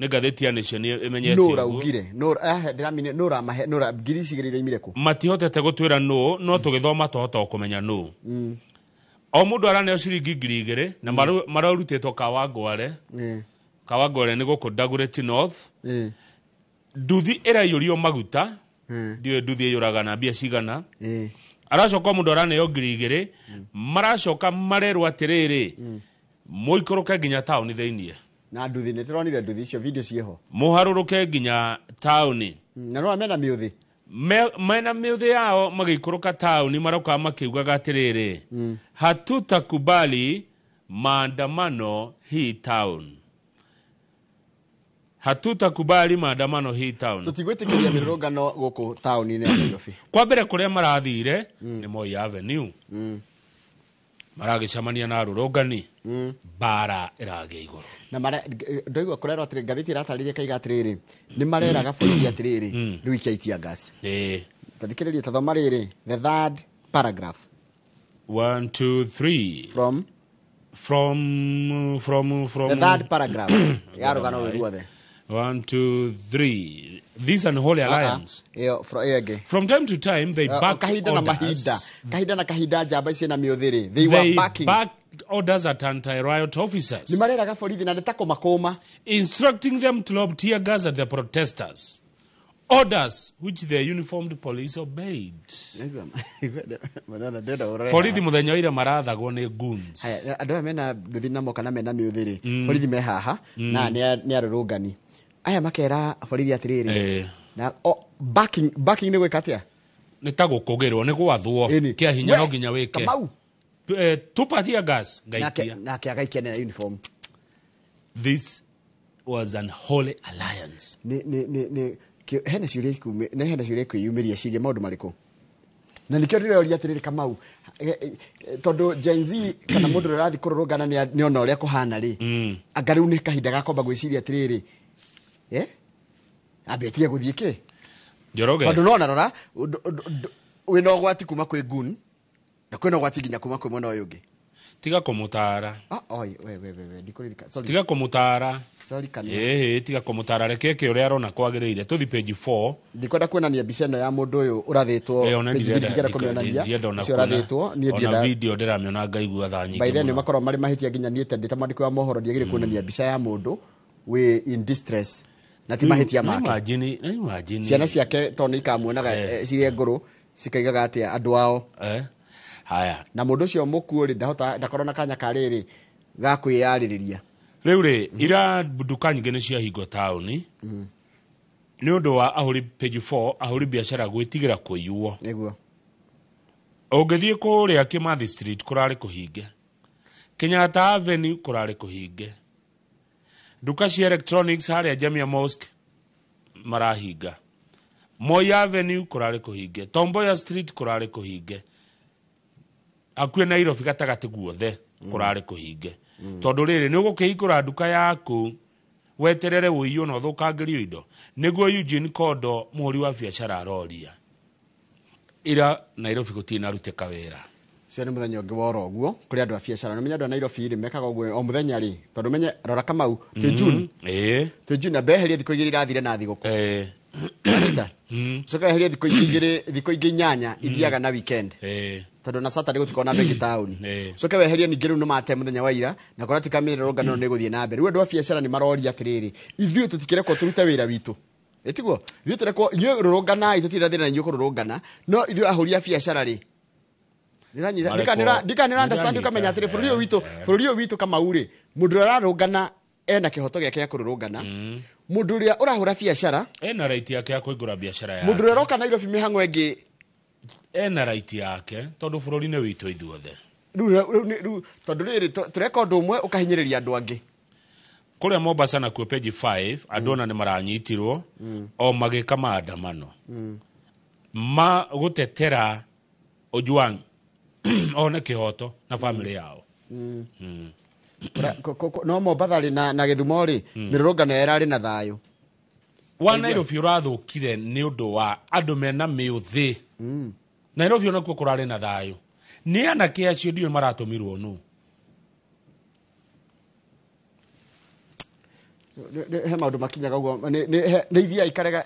Nĩ ngathĩti ya Nation ĩmenyete Nũ ũguo. Raugire ndĩramine nũ ramahe nũ ra ngiri ici igĩrĩ iraimire kũ? Matihotete gũtwĩra nũ, no tũgĩthoma twahota o kũmenya nũ. O mũndũ araneo ciringi 2,000 na mararutĩtwo Kawangware. Kawangware nĩ gũkũ Dagoretti North. Nduthi ĩraiyũrio maguta, ndiũĩ nduthi ĩiyũraga na mbia cigana. Aracoka o mũndũ araneo 2,000, maracoka marerwo atĩrĩrĩ, mũikũrũke nginya taũni thĩiniĩ. Na nduthi nĩ tũronire nduthi icio, video ciĩho. Mũharũrũke nginya taũni. Na no mena mĩũthĩ. Mena mĩũthĩ yao magĩikũrũka taũni, maroka makiugaga atĩrĩrĩ, "Hatutakubali maandamano hii town, hatutakubali maandamano hii town." Tũtigwĩtĩkĩria mĩrũrũngano gũkũ taũni-inĩ ya Nairobi. Kwa mbere kũrĩa marathire nĩ Moi Avenue, maragĩcemania na arũrũngani, mbara ĩragĩa igũrũ. Na mara ndoigua kũrerwo atĩrĩ, ngathĩti ĩratarĩria kaiga atĩrĩrĩ, nĩ mareraga borithi atĩrĩrĩ, rĩu ikiai tear gas. Tathikĩrĩria, tathoma rĩrĩ, the third paragraph. One, two, three. From From the third paragraph ya rũgano rũu ruothe. One, two, three. This unholy alliance. Ĩyo ĩyo ĩngĩ. From time to time they backed kahinda na orders. Mahinda kahinda na kahinda njamba ici na mĩũthĩ rĩ, they were They backing backed orders at anti-riot officers, nĩ mareraga borithi na nĩ ta kũmakũma, instructing them to lob tear gas at the protesters. Orders which the uniformed police obeyed. Borithi mũthenya wa ira marathagwo nĩ goons. Haya, andũ aya mena nduthi na moka na mena mĩũthĩ rĩ, borithi me haha na nĩ arũrũngani aya makera borithi atĩrĩrĩ, na backing nĩ gwĩka atĩa? Nĩ ta gũkũgĩrwo, nĩ gwathwo Ĩni. kĩa hinya, no nginya wĩke. Kamau. Tupa tear gas, ngaikia. Nake agaikia na uniform. This was an holy alliance. Nĩ hena ciũria nĩ hena ciũria ikwĩyumĩria ciĩgiĩ maũndũ marĩkũ, na nĩkĩo ndĩroria atĩrĩrĩ, Kamau, tondũ Gen Z kana mũndũ ũrĩa ũrathiĩ kũrũrũngana nĩ ona ũrĩa kũhana rĩ, anga rĩu nĩ kahinda ga kwamba gwĩciria atĩrĩrĩ, ambe atige gũthiĩ kĩ? Njoroge. Tondũ no narora wĩna ũgwati kuma kwĩ gun na kwĩna ũgwati nginya kuma kwĩ mwena ũyũ ũngĩ. Tiga kũmũtara. Ah, oi, we we we we ndikũririka, sorry. Tiga kũmũtara. Sorry, kanua. Ĩhĩ, tiga kũmũtara, reke eke ũrĩa arona kwagĩrĩire. Tũthi page 4. Ndikwenda kuonania mbica ĩno ya mũndũ ũyũ ũrathĩtwo. Ĩyo ona Page ndirenda. ndikwenda kũmĩonania. Ndienda ona ũcio kuona. ũrathĩtwo niĩ Ona ndienda. video ndĩramĩona ngaigua tha nyingĩ By then mũno. makorwo marĩ mahĩtia nginya niĩ ndĩ ta mwandĩki wa mohoro ndiagĩrĩire kuonania mbica ya mũndũ wĩ in distress na ti mahĩtia Na make. Imagine, na imagine. Ciana ciake tondũ nĩ ikamuonaga cirĩ ngũrũ cikaigaga atĩa andũ ao. Haya. Na mũndũ ũcio mũkuũ rĩ, ndahota ndakorwo na kanya ka rĩrĩ ga kwĩyarĩrĩria. Rĩu rĩ, ira nduka nyingĩ nĩ ciahingwo taũni nĩ ũndũ wa ahũri, page 4, ahũri biacara gwĩtigĩra kũiywo. Nĩguo. Ũngĩthiĩ kũrĩa Kimathi Street kũrarĩ kũhinge, Kenyatta Avenue kũrarĩ kũhinge, nduka cia electronics harĩa Jamia Mosque marahinga, Moi Avenue kũrarĩ kũhinge, Tomboya Street kũrarĩ kũhinge, hakuhĩ Nairobi gatagatĩ guothe kũrarĩ kũhinge, tondũ rĩrĩ nĩ ũgũkĩhingũra nduka yaku weterere ũiywo na ũthũkangĩrio indo? Nĩguo Eugene Kondo, mũhũri wa biacara, aroria. Ira Nairobi gũtirĩ narutĩka wĩra. Cio nĩ mũthenya ũngĩ woro ũguo kũrĩ andũ a biacara. Na menya andũ a Nairobi rĩ, mekaga ũguo o mũthenya rĩ, tondũ menye, rora Kamau, twĩ June, twĩ June, na mbeherie thikũ 2 irathire na thigũkũ. Anita, ũcoke weherie thikũ ingĩ 2, thikũ ingĩ 8 ithiaga na weekend, tondũ na Saturday gũtikorwo na andũ aingĩ taũni. Ũcoke weherie ningĩ rĩu nĩ mate mũthenya wa ira na kũratuĩka mĩrũrũngano nĩ ĩgũthiĩ na mbere. Rĩu andũ a biacara nĩ maroria atĩrĩrĩ, ithuĩ tũtikĩrekwo tũrute wĩra witũ, ĩtiguo ithuĩ tũrekwo, inyuĩ rũrũnganai, tũtirĩ na thĩna na inyuĩ kũrũrũngana, no ithuĩ ahũri a biacara rĩ? Nĩũranyita? Ndika nĩ understand ũkamenya atĩrĩ, bũrũri ũyũ witũ Kamau rĩ, mũndũ ũrĩa ararũngana ena kĩhoto gĩake gĩa kũrũrũngana, mũndũ ũrĩa ũrahũra biacara ena right yake ya kũhingũra biacara yake. Mũndũ ũrĩa ũroka Nairobi mĩhang'o ĩngĩ ena right yake, tondũ bũrũri nĩ witũ ithuothe. Rĩu tondũ rĩrĩ tũreka ũndũ ũmwe ũkahinyĩrĩria andũ angĩ. Kũrĩa Mombasa nakuo, page 5, andũ ona nĩ maranyitirwo o magĩka maandamano ma gũtetera Ojwang. One kĩhoto na family yao. No Mombatha rĩ na Gĩthumo rĩ, mĩrũrũngano ĩrarĩ na thayũ. Wa Nairobi ũrathũkire nĩ ũndũ wa andũ mena mĩũthĩ. Nairobi onakuo kũrarĩ na thayũ. Nĩ anake acio ndiũĩ maratũmirwo nũ. He maũndũ makinyaga ũguo nĩ ithiaga ikarega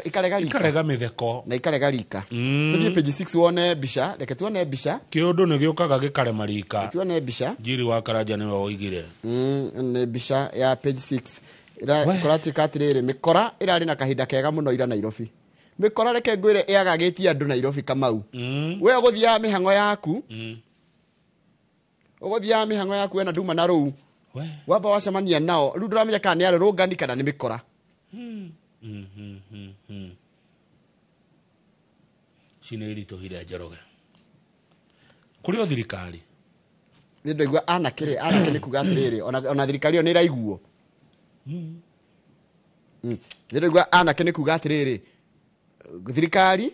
ikarega rika. Ikarega mĩtheko. Na ikarega rika. Tũthiĩ page 6 wone mbica, reke tuone mbica. Kĩũndũ nĩ gĩũkaga gĩkarema rika. Tuone mbica. Njiri wa Karanja nĩwe woigire. Nĩ mbica ya page 6. Kũratuĩka atĩrĩrĩ, mĩkora ĩrarĩ na kahinda kega mũno ira Nairobi. Mĩkora reke ngwĩre ĩagagĩtie andũ Nairobi Kamau. We ũgũthiaga mĩhang'o yaku. Ũgũthiaga mĩhang'o yaku wena nduma na rũu. Wamba wacemania nao rĩu ndũramenya kana nĩ arũrũngani kana nĩ mĩkora. Ici nĩ iritũhire Njoroge. Kũrĩ o thirikari. Nĩ ndaigua anake rĩ, anake nĩ kuga atĩrĩrĩ, ona thirikari ĩyo nĩ ĩraiguo. Nĩ ndaigua anake nĩ kuga atĩrĩrĩ, thirikari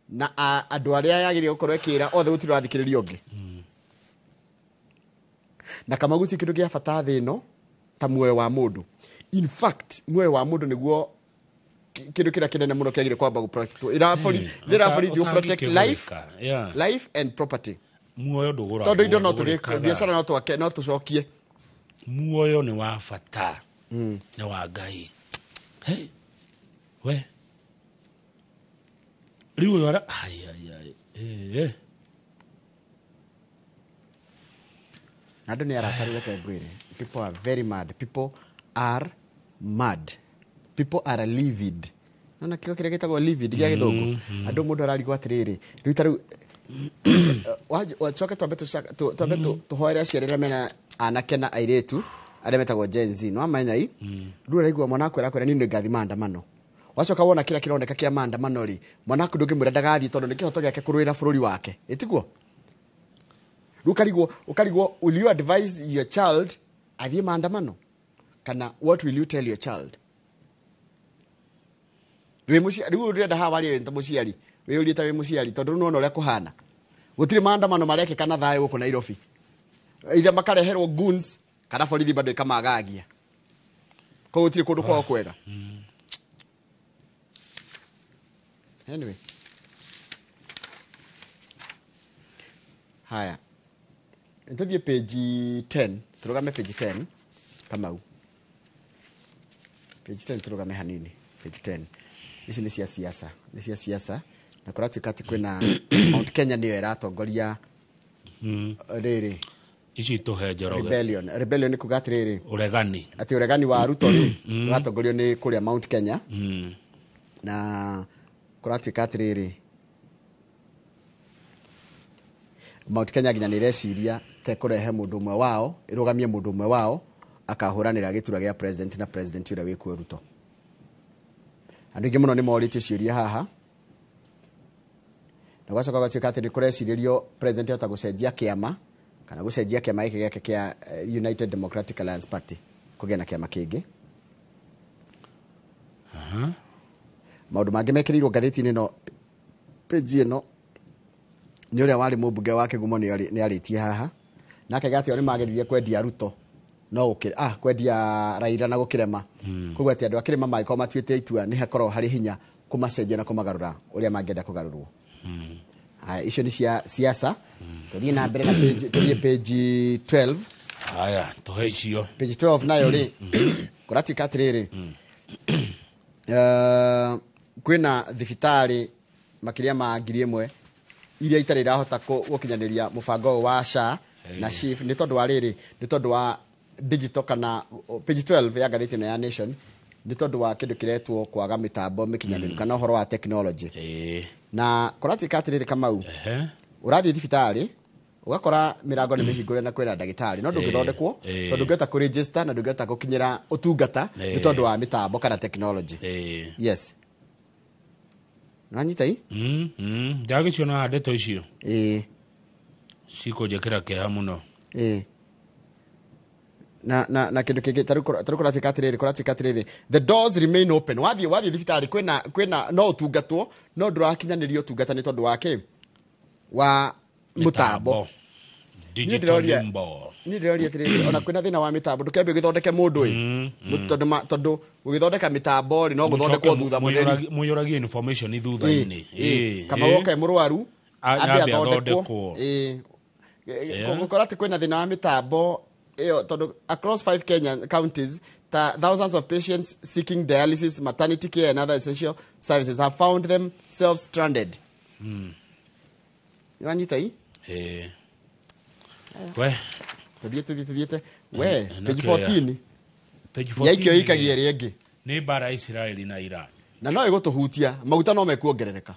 na andũ arĩa yagĩrĩire gũkorwo ĩkĩra othe gũtirĩ ũrathikĩrĩria ũngĩ. Na kama gũtirĩ kĩndũ gĩa bata thĩ ĩno ta muoyo wa mũndũ. In fact, muoyo wa mũndũ nĩguo kĩndũ kĩrĩa kĩnene mũno kĩagĩrĩire kwamba gũ protect. Ĩra borithi gũ protect life, life and property. Muoyo ndũgũragwo. Tondũ indo no tũgĩke, biacara no twake, no tũcokie. Muoyo nĩ wa bata. Nĩ wa Ngai. Hey. We. Rĩu ũyũ ara ai ai ai. Na andũ nĩ arakaru, reke ngwĩre. People are very mad. People are mad. People are livid. Nona kĩo kĩrĩa gĩtagwo livid gĩa gĩthũngũ. Andũ mũndũ ararigwo atĩrĩrĩ, rĩu ta rĩu wacoke twambe tũhoere aciari arĩa mena anake na airĩtu arĩa metagwo Gen Z. No amenya i rĩu araigua mwana waku arakwĩra niĩ nĩngathiĩ maandamano. Wacoka wona kĩrĩa kĩroneka kĩa maandamano rĩ, mwana waku ndũngĩmwĩra ndagathiĩ tondũ nĩ kĩhoto gĩake kũrũĩra bũrũri wake. Ĩtiguo? Ukarigwo, will you advise your child athiĩ maandamano? Kana what will you tell your child? Rĩu ũrenda haha warie ta mũciari, wĩyũrie ta wĩ mũciari tondũ rĩu nĩwona ũrĩa kũhana. Gũtirĩ maandamano marekĩka na thayũ gũkũ Nairobi. Either makareherwo goons kana borithi bado ĩkamagagia. Koguo gũtirĩ kũndũ kwao kwega. Anyway. Haya. Nithiĩ page 10, tũrũgame page 10 Kamau. Page 10 tũrũgame hanini, page 10. Ici nĩ cia siasa, nĩ cia siasa na kũratuĩka atĩ kwĩna Mount Kenya nĩyo ĩratongoria rĩrĩ. Ici tũhe Njoroge. Rebellion, rebellion nĩ kuga atĩrĩrĩ, ũregani. Atĩ ũregani wa Ruto rĩ ũratongorio nĩ kũrĩa Mount Kenya. Na kũratuĩka atĩrĩrĩ, Mount Kenya nginya nĩ ĩreciria te kũrehe mũndũ ũmwe wao, ĩrũgamie mũndũ ũmwe wao akahũranĩra gĩturwa gĩa president na president ũrĩa wĩkuo Ruto. Andũ aingĩ mũno nĩ morĩtio ciũria haha. Na gwacoka gwatuĩka atĩ nĩ kũrecirĩrio president ahota gũcenjia kĩama kana gũcenjia kĩama gĩkĩ gĩake kĩa United Democratic Alliance Party kũgĩa na kĩama kĩngĩ. Maũndũ mangĩ mekĩrĩirwo ngathĩti-inĩ ĩno page ĩno nĩ ũrĩa warĩ mũmbunge wa Kĩgumo nĩ arĩtie haha. Nake gatĩ nĩ mageririe kwendia Ruto no kwendia Raila na gũkĩrema. Koguo atĩ andũ a kĩrĩma mangĩkorwo matuĩte itua nĩ hakorwo harĩ hinya kũmacenjia na kũmagarũra ũrĩa mangĩenda kũgarũrwo. Haya, icio nĩ cia siasa. Tũthiĩ na mbere na page, tũthiĩ page 12. Haya, tũhe icio. Page 12 nayo rĩ, kũratuĩka atĩrĩrĩ, kwĩna thibitarĩ makĩria ma 1,000 iria itarĩ irahota gũkinyanĩria mũbango ũyũ wa SHA na SHIF nĩ tondũ wa rĩrĩ, nĩ tondũ wa digital kana page 12 ya ngathĩti ĩno ya Nation, nĩ tondũ wa kĩndũ kĩretwo kwaga mĩtambo mĩkinyanĩru kana ũhoro wa technology. Na kũratuĩka atĩrĩrĩ Kamau, ũrathiĩ thibitarĩ ũgakora mĩrango nĩ mĩhingũre na kwĩna ndagĩtarĩ no ndũngĩthondekwo tondũ ndũngĩhota kũ register na ndũngĩhota gũkinyĩra ũtungata nĩ tondũ wa mĩtambo kana technology. Yes. Nĩwanyita i? Ndagĩciona ndeto icio. Cikũnjĩkĩra kĩeha mũno. Na kĩndũ kĩngĩ tarĩu kũratuĩka atĩrĩrĩ, kũratuĩka atĩrĩrĩ, the doors remain open. Wathiĩ thibitarĩ kwĩna no ũtungatwo no ndũrakinyanĩrio ũtungata nĩ tondũ wa kĩ? Wa Mũtambo. Digital limbo. Niĩ ndĩroria atĩrĩrĩ, ona kwĩna thĩna wa mĩtambo, ndũkĩambe ũgĩthondeke mũndũ ĩ. Tondũ gũgĩthondeka mĩtambo rĩ, no gũthondekwo thutha mũtheri. Mũiyũragie information thutha-inĩ. Kama woke mũrwaru ambe athondekwo. Gũkora atĩ kwĩna thĩna wa mĩtambo ĩyo, tondũ across 5 Kenya counties, thousands of patients seeking dialysis, maternity care and other essential services have found themselves stranded. Wanyita hii? We. Tuthiete. We, page 14. Page 14. Yaikio ikagia rĩngĩ. Nĩ mbara Israeli na Iran. Na no ĩgũtũhutia, maguta no mekuongerereka.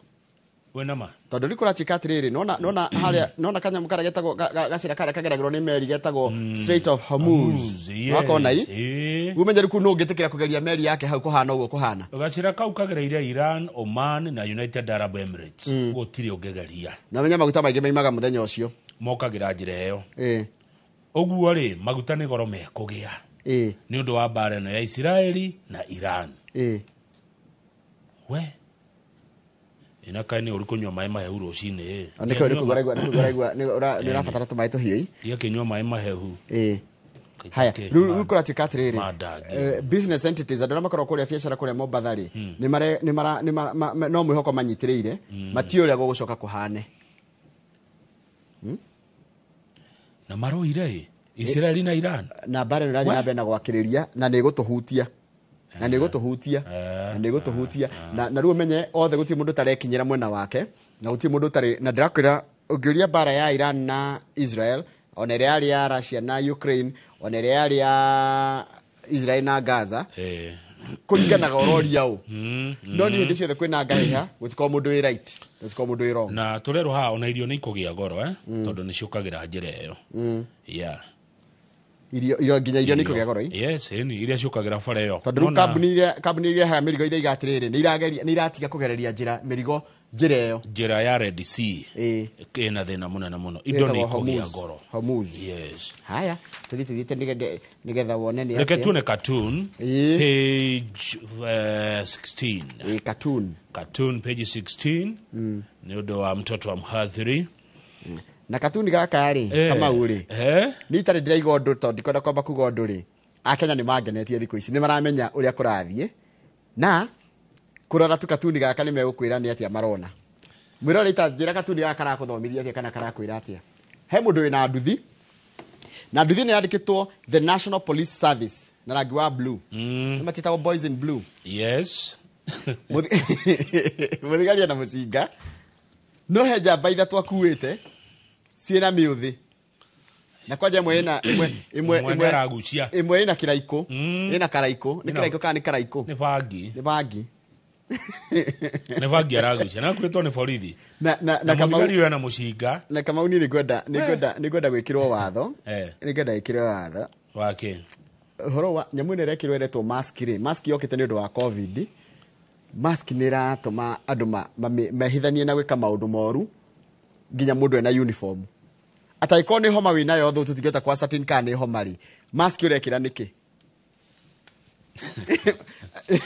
Wena ma. Tondũ rĩu kũratuĩka atĩrĩrĩ, nona harĩa, nona kanyamũ karĩa getagwo gacĩra karĩa kageragĩrwo nĩ meri getagwo Strait of Hormuz. Wakona ii? Umenye rĩu nũ ũngĩtĩkĩra kũgeria meri yake hau kũhana ũguo kũhana. Gacĩra kau kagereire Iran, Oman na United Arab Emirates. Gũtirĩ ũngĩgeria. Na menya maguta maingĩ maimaga mũthenya ũcio. Mokagĩra njĩra ĩyo. Ũguo rĩ, maguta nĩ goro mekũgĩa. Nĩ ũndũ wa mbara ĩno ya Israeli na Iran. We. Ina kai nĩ ũrĩ kũnyua maĩ mahehu rũcinĩ. Nĩkĩo nĩ kũigua nĩ ũrabatara tũmaĩ tũhiũ. Ndiakĩnyua maĩ mahehu. Haya, rĩu kũratuĩka atĩrĩrĩ, business entities andũ arĩa makoragwo kũrĩa biacara kũrĩa Mombatha rĩ, no mwĩhoko manyitĩrĩire, matiũĩ ũrĩa gũgũcoka kũhane. Na maroire Israeli na Iran. Na mbara ĩno ĩrathiĩ na mbere na gwakĩrĩria na nĩ ĩgũtũhutia. Na nĩ ĩgũtũhutia. Na nĩ ĩgũtũhutia. Na rĩu ũmenye othe gũtirĩ mũndũ ũtarekinyĩra mwena wake, na gũtirĩ mũndũ ũtarĩ, na ndĩrakwĩra ũngĩũria mbara ya Iran na Israel, ona ĩrĩa yarĩ ya Russia na Ukraine, ona ĩrĩa yarĩ ya Israel na Gaza, kũringanaga ũroria ũ. No nĩ hĩndĩ ciothe kwĩna ngahĩha, gũtikoragwo mũndũ wĩ right, gũtikoragwo mũndũ wĩ wrong. Na tũrerwo haha ona irio nĩ ikũgĩa goro, tondũ nĩ ciũkagĩra njĩra ĩyo. Yeah. Irio nginya irio nĩ ikũgĩa goro. Yes, ĩni iria ciũkagĩra bara ĩyo. Tondũ rĩu kambuni iria irehaga mĩrigo iria igatĩrĩrĩ, nĩ iratiga kũgereria njĩra mĩrigo njĩra ĩyo. Njĩra ya Red Sea. Ĩna thĩna mũnene mũno. Indo nĩ ikũgĩa goro. Hormuz. Yes. Haya, tũthiĩ nĩgetha wone nĩ atĩa. Reke tuone cartoon page 16. Cartoon. Cartoon page 16. Nĩ ũndũ wa mtoto wa mhadhiri. Na katuni gaka rĩ, Kamau rĩ, nĩ itarĩ ndĩraiga ũndũ tondũ ndikwenda kwamba kuga ũndũ rĩ, Akenya nĩ mangenetie thikũ ici, nĩ maramenya ũrĩa kũrathiĩ, na kũrora tu katuni gaka nĩ megũkwĩra nĩ atĩa marona. Mwĩrore njĩra katuni gaka karakũthomithia atĩa kana karakwĩra atĩa. He mũndũ wĩna nduthi, na nduthi nĩ yandĩkĩtwo The National Police Service na rangi wa blue. Nĩ matiĩtagwo boys in blue. Yes. Mũthigari ena mũcinga, no he njamba ithatũ akuĩte ciĩna mĩũthĩ. Na kwanja ĩmwe ĩna ĩmwe ĩna kĩraikũ, ĩna karaikũ, nĩ kĩraikũ kana nĩ karaikũ? Nĩ bangi. Nĩ bangi. Nĩ bangi aragucia, na akuĩtwo nĩ borithi. Na Kamau mũthigari ena mũcinga. Na Kamau niĩ nĩngwenda gwĩkĩrwo watho. Nĩngwenda gwĩkĩrwo watho. Wake. Ũhoro wa nyamũ ĩno ĩrekĩrwo ĩretwo mask rĩ, mask yokĩte nĩ ũndũ wa COVID. Mask nĩ ĩratũma andũ mehithanie na gwĩka maũndũ moru nginya mũndũ ena uniform. Atangĩkorwo nĩ homa wĩnayo thũ tũtingĩhota kwa ascertain kana nĩ homa rĩ, mask ũrekĩra nĩkĩ?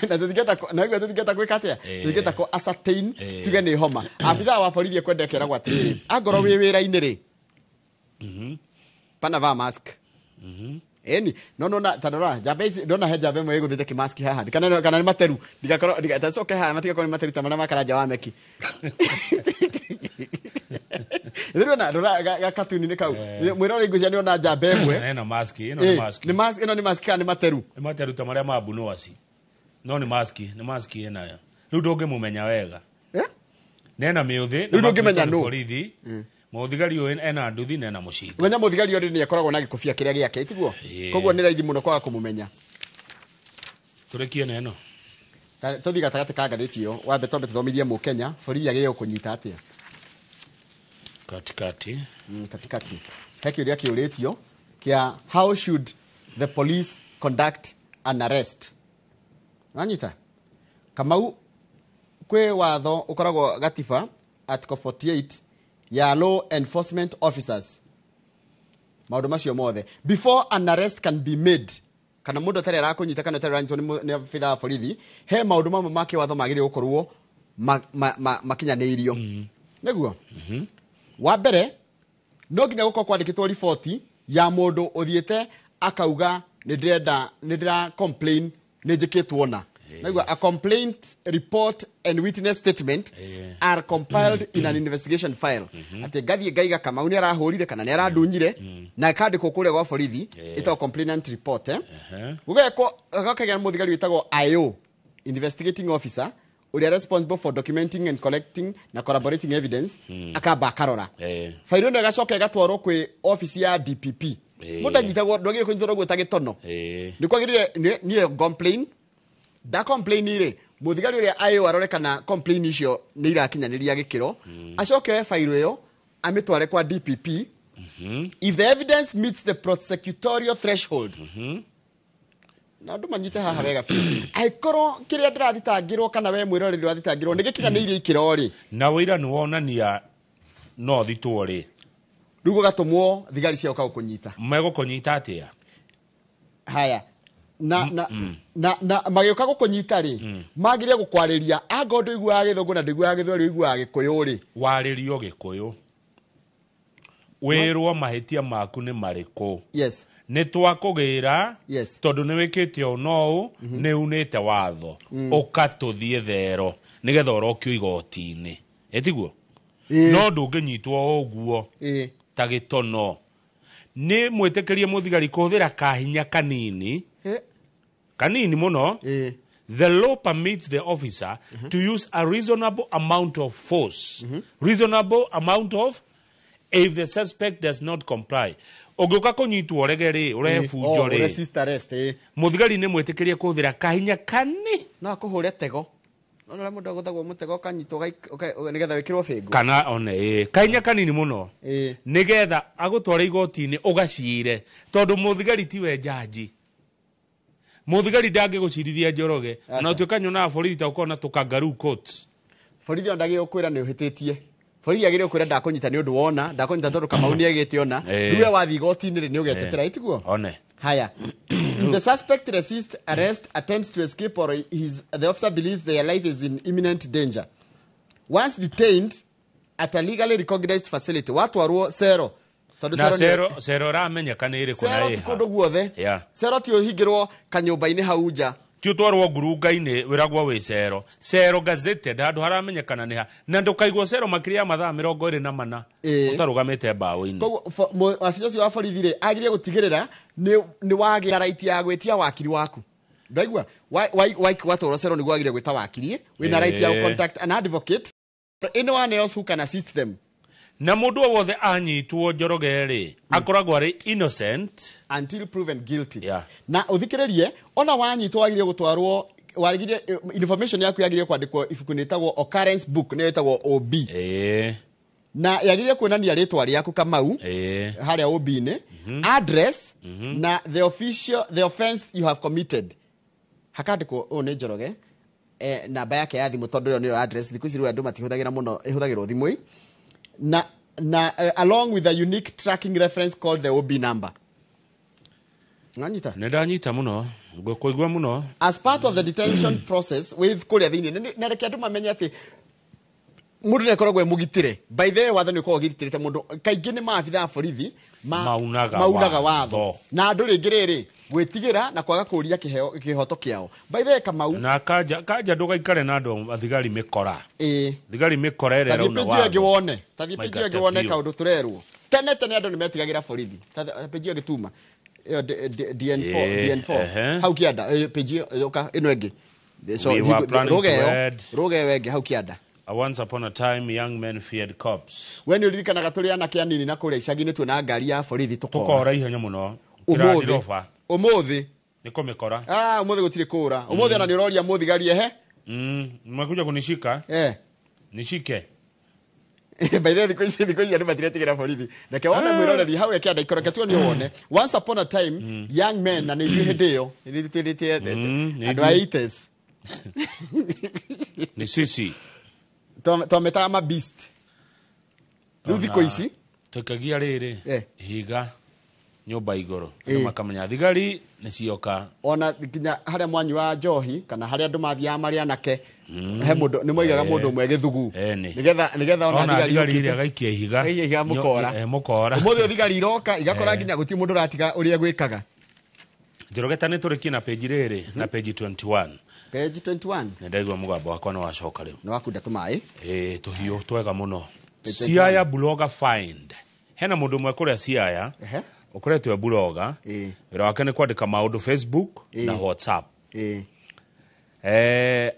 Na tũtingĩhota gwĩka atĩa? Tũtingĩhota kũ ascertain tuge nĩ homa. Abithaa wa borithi ekwenda ekeragwo atĩrĩrĩ, angorwo wĩ wĩra-inĩ rĩ, pana vaa mask. Eni, no nona tanora njamba ici ndona he njamba ĩmwe ĩgũthĩte kĩmaski haha, kana nĩ materu, ndigakorwo ndigacoke haha matigakorwo nĩ materu ta marĩa makaranja wa meki. Ndĩrona ndora gakatuni-inĩ kau. Mwĩrore ngwĩciria nĩona njamba ĩmwe. Ĩno mask, ĩno nĩ mask. Nĩ mask, ĩno nĩ mask kana nĩ materu? Nĩ materu ta marĩa ma Mbunuasi. No nĩ mask, nĩ mask ĩnayo. Rĩu ndũngĩmũmenya wega. Nena mĩũthĩ, Rĩu ndũngĩmenya nũ. Borithi. Mũthigari ũyũ ena nduthi na ena mũcinga. Ũmenya mũthigari ũyũ nĩ akoragwo na gĩkobia kĩrĩa gĩake, tiguo? Koguo nĩ raithi mũno kwaga kũmũmenya. Tũrĩkie na ĩno. Tũthiĩ gatagatĩ ka ngathĩti ĩyo, wambe twambe tũthomithie Mũkenya, borithi agĩrĩirwo kũnyita atĩa? Katikati. Katikati. He kĩũria kĩũrĩtio kĩa how should the police conduct an arrest? Wanyita? Kamau kwĩ watho ũkoragwo gatiba article 48 ya law enforcement officers. Maũndũ macio mothe. Before an arrest can be made, kana mũndũ atarĩ arakũnyita kana atarĩ aranyitwo nĩ abithaa wa borithi, he maũndũ mamwe ma kĩwatho magĩrĩirwo gũkorwo makinyanĩirio. Nĩguo? Wa mbere, No nginya gũkorwo kwandĩkĩtwo riboti ya mũndũ ũthiĩte akauga nĩ ndĩrenda nĩ ndĩra complain nĩ njĩkĩtwo na. Naigua a complaint report and witness statement are compiled in an investigation file. Atĩ ngathiĩ ngaiga Kamau nĩ arahũrire kana nĩ arandunyire na ĩkandĩkwo kũrĩa gwa borithi ĩtagwo complainant report. Gũgekwo gakagĩa mũthigari wĩtagwo IO, investigating officer, ũrĩa responsible for documenting and collecting na corroborating evidence, akamba akarora bairo ĩno ĩgacoka ĩgatwarwo kwĩ office ya DPP. Mũndũ anyitagwo ndwagĩrĩire kũnyitwo ũguo ta gĩtono. Nĩ kwagĩrĩire niĩ complain nda complain rĩ, mũthigari ũrĩa IO arore kana complain icio nĩ irakinyanĩria gĩkĩro, acoke oe bairo ĩyo amĩtware kwa DPP. If the evidence meets the prosecutorial threshold, na andũ manyite haha wega biũ, angĩkorwo kĩrĩa ndĩrathitangĩrwo kana we mwĩroreri ũrathitangĩrwo nĩ gĩkinyanĩirie ikĩro rĩ, na wĩira nĩ wonania no thitwo rĩ, rĩu gũgatũmwo thigari cia gũka gũkũnyita. Megũkũnyita atĩa? Haya, na magĩũka gũkũnyita rĩ, magĩrĩire gũkwarĩria angorwo ndũiguaga gĩthũngũ na ndũiguaga gĩthweri ũiguaga gĩkũyũ rĩ, warĩrio gĩkũyũ, wĩrwo mahĩtia maku nĩ marĩkũ. Yes. Nĩ twakũgĩra yes, tondũ nĩ wĩkĩte ũũ na ũũ, nĩ unĩte watho, ũka tũthiĩ thero nĩgetha ũrokio igoti-inĩ, ĩtiguo? No ndũngĩnyitwo ũguo ta gĩtono. Nĩ mwĩtĩkĩrie mũthigari kũhũthĩra kahinya kanini kanini mũno. The law permits the officer to use a reasonable amount of force, reasonable amount of, if the suspect does not comply. Ũngĩũka kũnyitwo ũrege rĩ, ũrebunjo rĩ, resist arrest. Mũthigari nĩ mwĩtĩkĩrie kũhũthĩra kahinya kani no akũhũre tego. No ũrĩa mũndũ agũthagwo mũtego ũkanyitwo nĩgetha wĩkĩrwo bĩngũ kana one ĩ kahinya kanini mũno nĩgetha agũtware igoti-inĩ ũgacire, tondũ mũthigari tiwe jaji. Mũthigari ndangĩgũcirithia Njoroge na ũtuĩka nyonaga borithi ta ũkorwo na tũkangaroo courts. Borithi ona ndagĩrĩirwo kwĩra nĩ ũhĩtĩtie. Borithi agĩrĩirwo kwĩra ndakũnyita nĩ ũndũ wona, ndakũnyita tondũ Kamau nĩ egĩte ona. Rĩu we wathiĩ igoti-inĩ rĩ, nĩ ũgetetera, ĩtiguo? One. Haya. If the suspect resists arrest, attempts to escape, or the officer believes their life is in imminent danger. Once detained at a legally recognized facility, watwarwo cero. Tondũ na cero nĩ- cero cero ramenyeka nĩ ĩrĩkũ na cero ti ĩha. kũndũ guothe. Yeah. Cero ti ũhingĩrwo kanyũmba-inĩ hau nja. Ti ũtwarwo ngurunga-inĩ wĩragwo wĩ cero. Cero gazetted handũ haramenyekana nĩ ha, na ndũkaigwo cero makĩria ya mathaa 24 ũtarũgamĩte mbaũ-inĩ. Koguo afisa ũcio wa borithi rĩ, agĩrĩire gũtigĩrĩra nĩ wagĩa right ya gwĩtia wakiri waku. Ndaigua watwarwo cero nĩguo wagĩrĩire gwĩta wakiri, wĩna right ya contact an advocate, anyone else who can assist them. Na mũndũ o wothe anyitwo Njoroge rĩ, akoragwo arĩ innocent until proven guilty. Yeah. Na ũthikĩrĩrie, ona wanyitwo wagĩrĩire gũtwarwo, wagĩrĩire information yaku yagĩrĩire kwandĩkwo ibuku-inĩ rĩtagwo occurrence book, nĩyo ĩtagwo OB. Na yagĩrĩire kuonania rĩtwa rĩaku Kamau harĩa OB-inĩ, address na the official, the offense you have committed. Hakandĩkwo ũyũ nĩ Njoroge, namba yake ya thimũ, tondũ ĩyo nĩyo address. Thikũ ici rĩu andũ matihũthagĩra mũno, ĩhũthagĩrwo thimũ-ĩ. Na along with a unique tracking reference called the OB number. Nganyita? Nĩ ndanyita mũno, ngũkũigua mũno. As part of the detention process with kũrĩa thĩinĩ, na reke andũ mamenye atĩ mũndũ nĩ akoragwo e mũgitĩre. By the way, watho nĩ ũkoragwo ũgitĩrĩte mũndũ. Kaingĩ nĩ maabitha a borithi maunaga watho. Na andũ rĩngĩ rĩrĩ gwĩtigĩra na kwaga kũũria kĩhoto kĩao. By the way, Kamau, na kanja ndũgaikare na andũ athigari mĩkora. Thigari mĩkora ĩrĩa Tathiĩ ĩrauna page ĩyo ĩngĩ watho. wone. Tathiĩ page ĩyo ĩngĩ wone Maingate biũ. kaũndũ tũrerwo. Tene tene andũ nĩ metigagĩra borithi. Tathiĩ page ĩyo ĩngĩ tuma. Ĩyo DN4, DN4. Hau kĩanda, page ĩyo, ũka, ĩno ĩngĩ. So, We were planning to add rũga ĩyo ĩngĩ hau kĩanda. Once upon a time, young men feared cops. We nĩ ũririkanaga tũrĩ anake anini na kũrĩa icagi-inĩ tuona ngari ya borithi tũkora. Tũkora ihenya mũno. Ũmũthĩ. Kĩrandiroba. Ũmũthĩ. Nĩ kũmĩkora. Ũmũthĩ gũtirĩ kũra. Ũmũthĩ ona nĩ ũroria mũthigari ehe. Mmekuja kunishika. Nishike. By the way, thikũ ici andũ matiretigĩra borithi. Reke wone mwĩroreri hau reke andũ reke tuone wone. Once upon a time, young men na nĩ ithuĩ hĩndĩ ĩyo, nĩ ithuĩ twĩrĩte andũ a 80s. Ni sisi. Twametaga ma beast. Rĩu thikũ ici tũikagia rĩrĩ ihiga nyũmba igũrũ. Andũ makamenya thigari nĩ cioka. Ona nginya harĩa mwanyuaga njohi kana harĩa andũ mathiaga marĩ anake, He mundu ni moigaga mundu umwe githugu nigetha ona thigari yukite agaikia ihiga ihiga mukora mukora umuthi thigari iroka igakora nginya guti mundu ratiga uria gwikaga. Njoroge ta niturikie na page riri na page 21. Page 21 ndaigua mugambo wakwa no wacoka riu no wakunda tumai tuhiu twega muno. Siaya blogger find hena mundu umwe kuria Siaya ukoretwe blogger wira wake ni kwandika maundu Facebook na WhatsApp.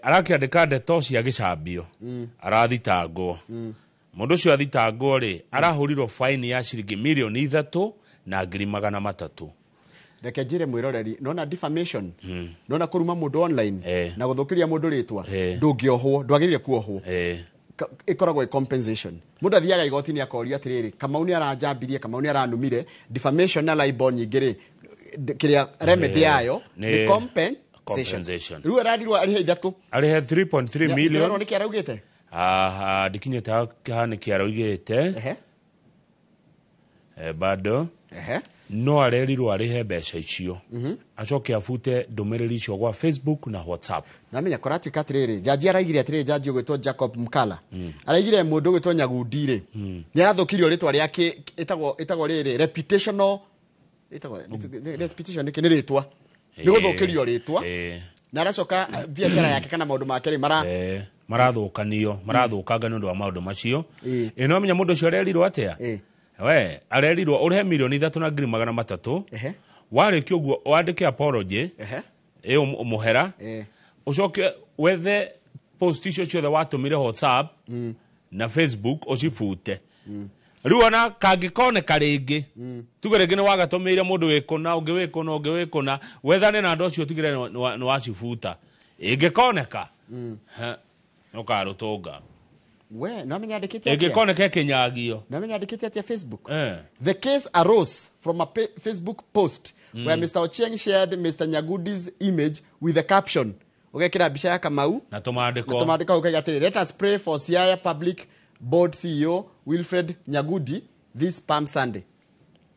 Arakiandika ndeto cia gicambio arathitangwo. Mundu ucio athitangwo ri arahurirwo fine ya ciringi milioni 3,300,000. Reke njire mwiroreri nona defamation nona kuruma mundu online na guthukiria mundu ritwa ndungiohwo ndwagirire kuohwo ikoragwo compensation. Mundu athiaga igoti-ini akorio atiriri Kamau ni aranjambirie Kamau ni aranumire defamation na libel nyingi ri kiria remedy yayo ni compensation. Riu ararirwo arihe 3 arihe 3.3 million. Nĩ kĩ araugĩte? Aha ndikinyĩte haha nĩ kĩ araugĩte bado no arerirwo arihe mbeca icio acoke afute ndũmĩrĩri icio gwa Facebook na WhatsApp. Namenya koratuĩka atĩrĩrĩ jaji araigire atĩrĩrĩ jaji ũgwĩtwo Jacob Mkala araigire mũndũ ũgwĩtwo Nyagundi rĩ nĩ arathũkirio rĩtwa rĩake ĩtagwo rĩrĩ reputational ĩtagwo reputation nĩ rĩtwa nĩ gũthũkĩrio rĩtwa na aracoka biacara yake kana maũndũ make rĩ marathũkanio marathũkanga nĩ ũndũ wa maũndũ macio. Ĩno menya mũndũ ũcio arerirwo atĩa? We arerirwo urihe milioni 3,300,000 warĩkia ũguo wandĩke apology ĩyo mũhera ucoke wethe post icio ciothe watũmire WhatsApp na Facebook ũcibute. Rĩu ona kangĩkoneka rĩngĩ tuge rĩngĩ nĩ wagatũmĩire mũndũ wĩkũna ũngĩ wĩkũna ũngĩ wĩkũna wethane na andũ acio ũtigĩre nĩ wacibuta ĩngĩkoneka nĩũkarũtũnga. We, no amenyandĩkĩte atĩa? Ĩngĩkoneka ĩkĩnyagio. No amenyandĩkĩte atĩa Facebook? The case arose from a Facebook post where Mr. Ochieng shared Mr. Nyagudi's image with a caption. Ũgekĩra mbica ya Kamau na tũmandĩko. Na tũmandĩko ũkauga atĩrĩ, let us pray for Siaya Public Board CEO Wilfred Nyagudi this Palm Sunday.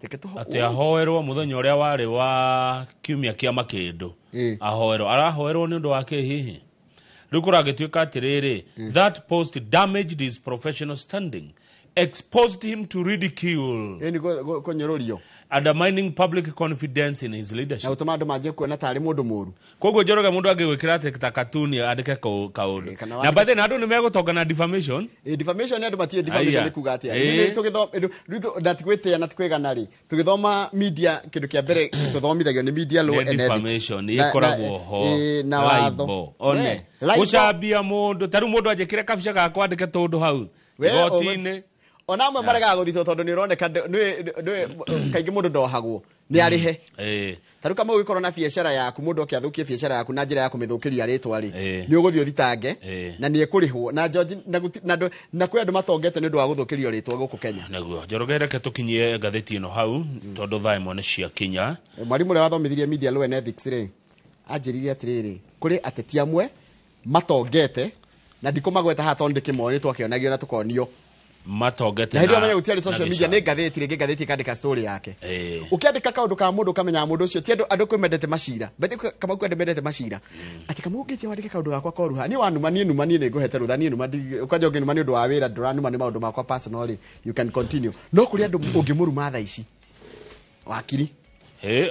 Atĩ ahoerwo mũthenya ũrĩa warĩ wa kiumia kĩa makĩndũ. Ahoerwo arahoerwo nĩ ũndũ wa kĩ hihi? Rĩu kũragĩtuĩka atĩrĩrĩ that post damaged his professional standing, exposed him to ridicule, ĩni kũnyũrũrio, undermining public confidence in his leadership. Na gũtũma andũ manjie kuona tarĩ mũndũ mũũru. Koguo Njoroge mũndũ angĩgwĩkĩra atĩ ta katuni andĩke kaũndũ na by then andũ nĩ megũtonga na defamation. Defamation nĩ andũ matiũĩ defamation nĩ kuga atĩa. Rĩu ndatigwĩtĩa na tikwĩgana rĩ tũgĩthoma media kĩndũ kĩa mbere tũthomithagio nĩ media law and ethics. Defamation ĩkoragwo ho na watho one gũcambia mũndũ ta rĩu mũndũ anjĩkĩre kabica gakwa andĩke tũndũ hau igoti-inĩ. Ona amwe maregaga gũthitwo tondũ nĩ ũroneka kaingĩ mũndũ ndohagwo nĩ arĩhe. Ta rĩu kama ũgĩkorwo na biacara yaku mũndũ oke athũkie biacara yaku na njĩra ya kũmĩthũkĩria rĩtwa rĩ nĩ ũgũthiĩ ũthitange na nĩ ekũrĩhwo na George na kwĩ andũ matongete nĩ ũndũ wa gũthũkĩrio rĩtwa gũkũ Kenya. Nĩguo Njoroge reke tũkinyie ngathĩti ĩno hau tondũ thaa ĩmwe nĩ ciakinya. Mwarimũ ũrĩa wathomithirie media law and ethics rĩ anjĩrire atĩrĩrĩ kũrĩ ateti amwe matongete na ndikũmagweta haha tondũ ndĩkĩmoĩ nĩ twakĩonagio na tũkonio matongete na hĩndĩ ĩyo gũtiarĩ social media nĩ ngathĩti rĩngĩ ngathĩti ĩkandĩka story yake. Ũkĩandĩka kaũndũ ka mũndũ ũkamenya mũndũ ũcio ti andũ kwĩ mendete macira but Kamau kwĩ andũ mendete macira atĩ Kamau ũngĩtia wandĩke kaũndũ gakwa koru haha niĩ wanuma niĩ numa niĩ nĩngũhete rũtha niĩ numa ũkanja ũngĩnuma nĩ ũndũ wa wĩra ndũranuma nĩ maũndũ makwa personal rĩ you can continue no kũrĩ andũ ũngĩmũruma thaa ici wakiri.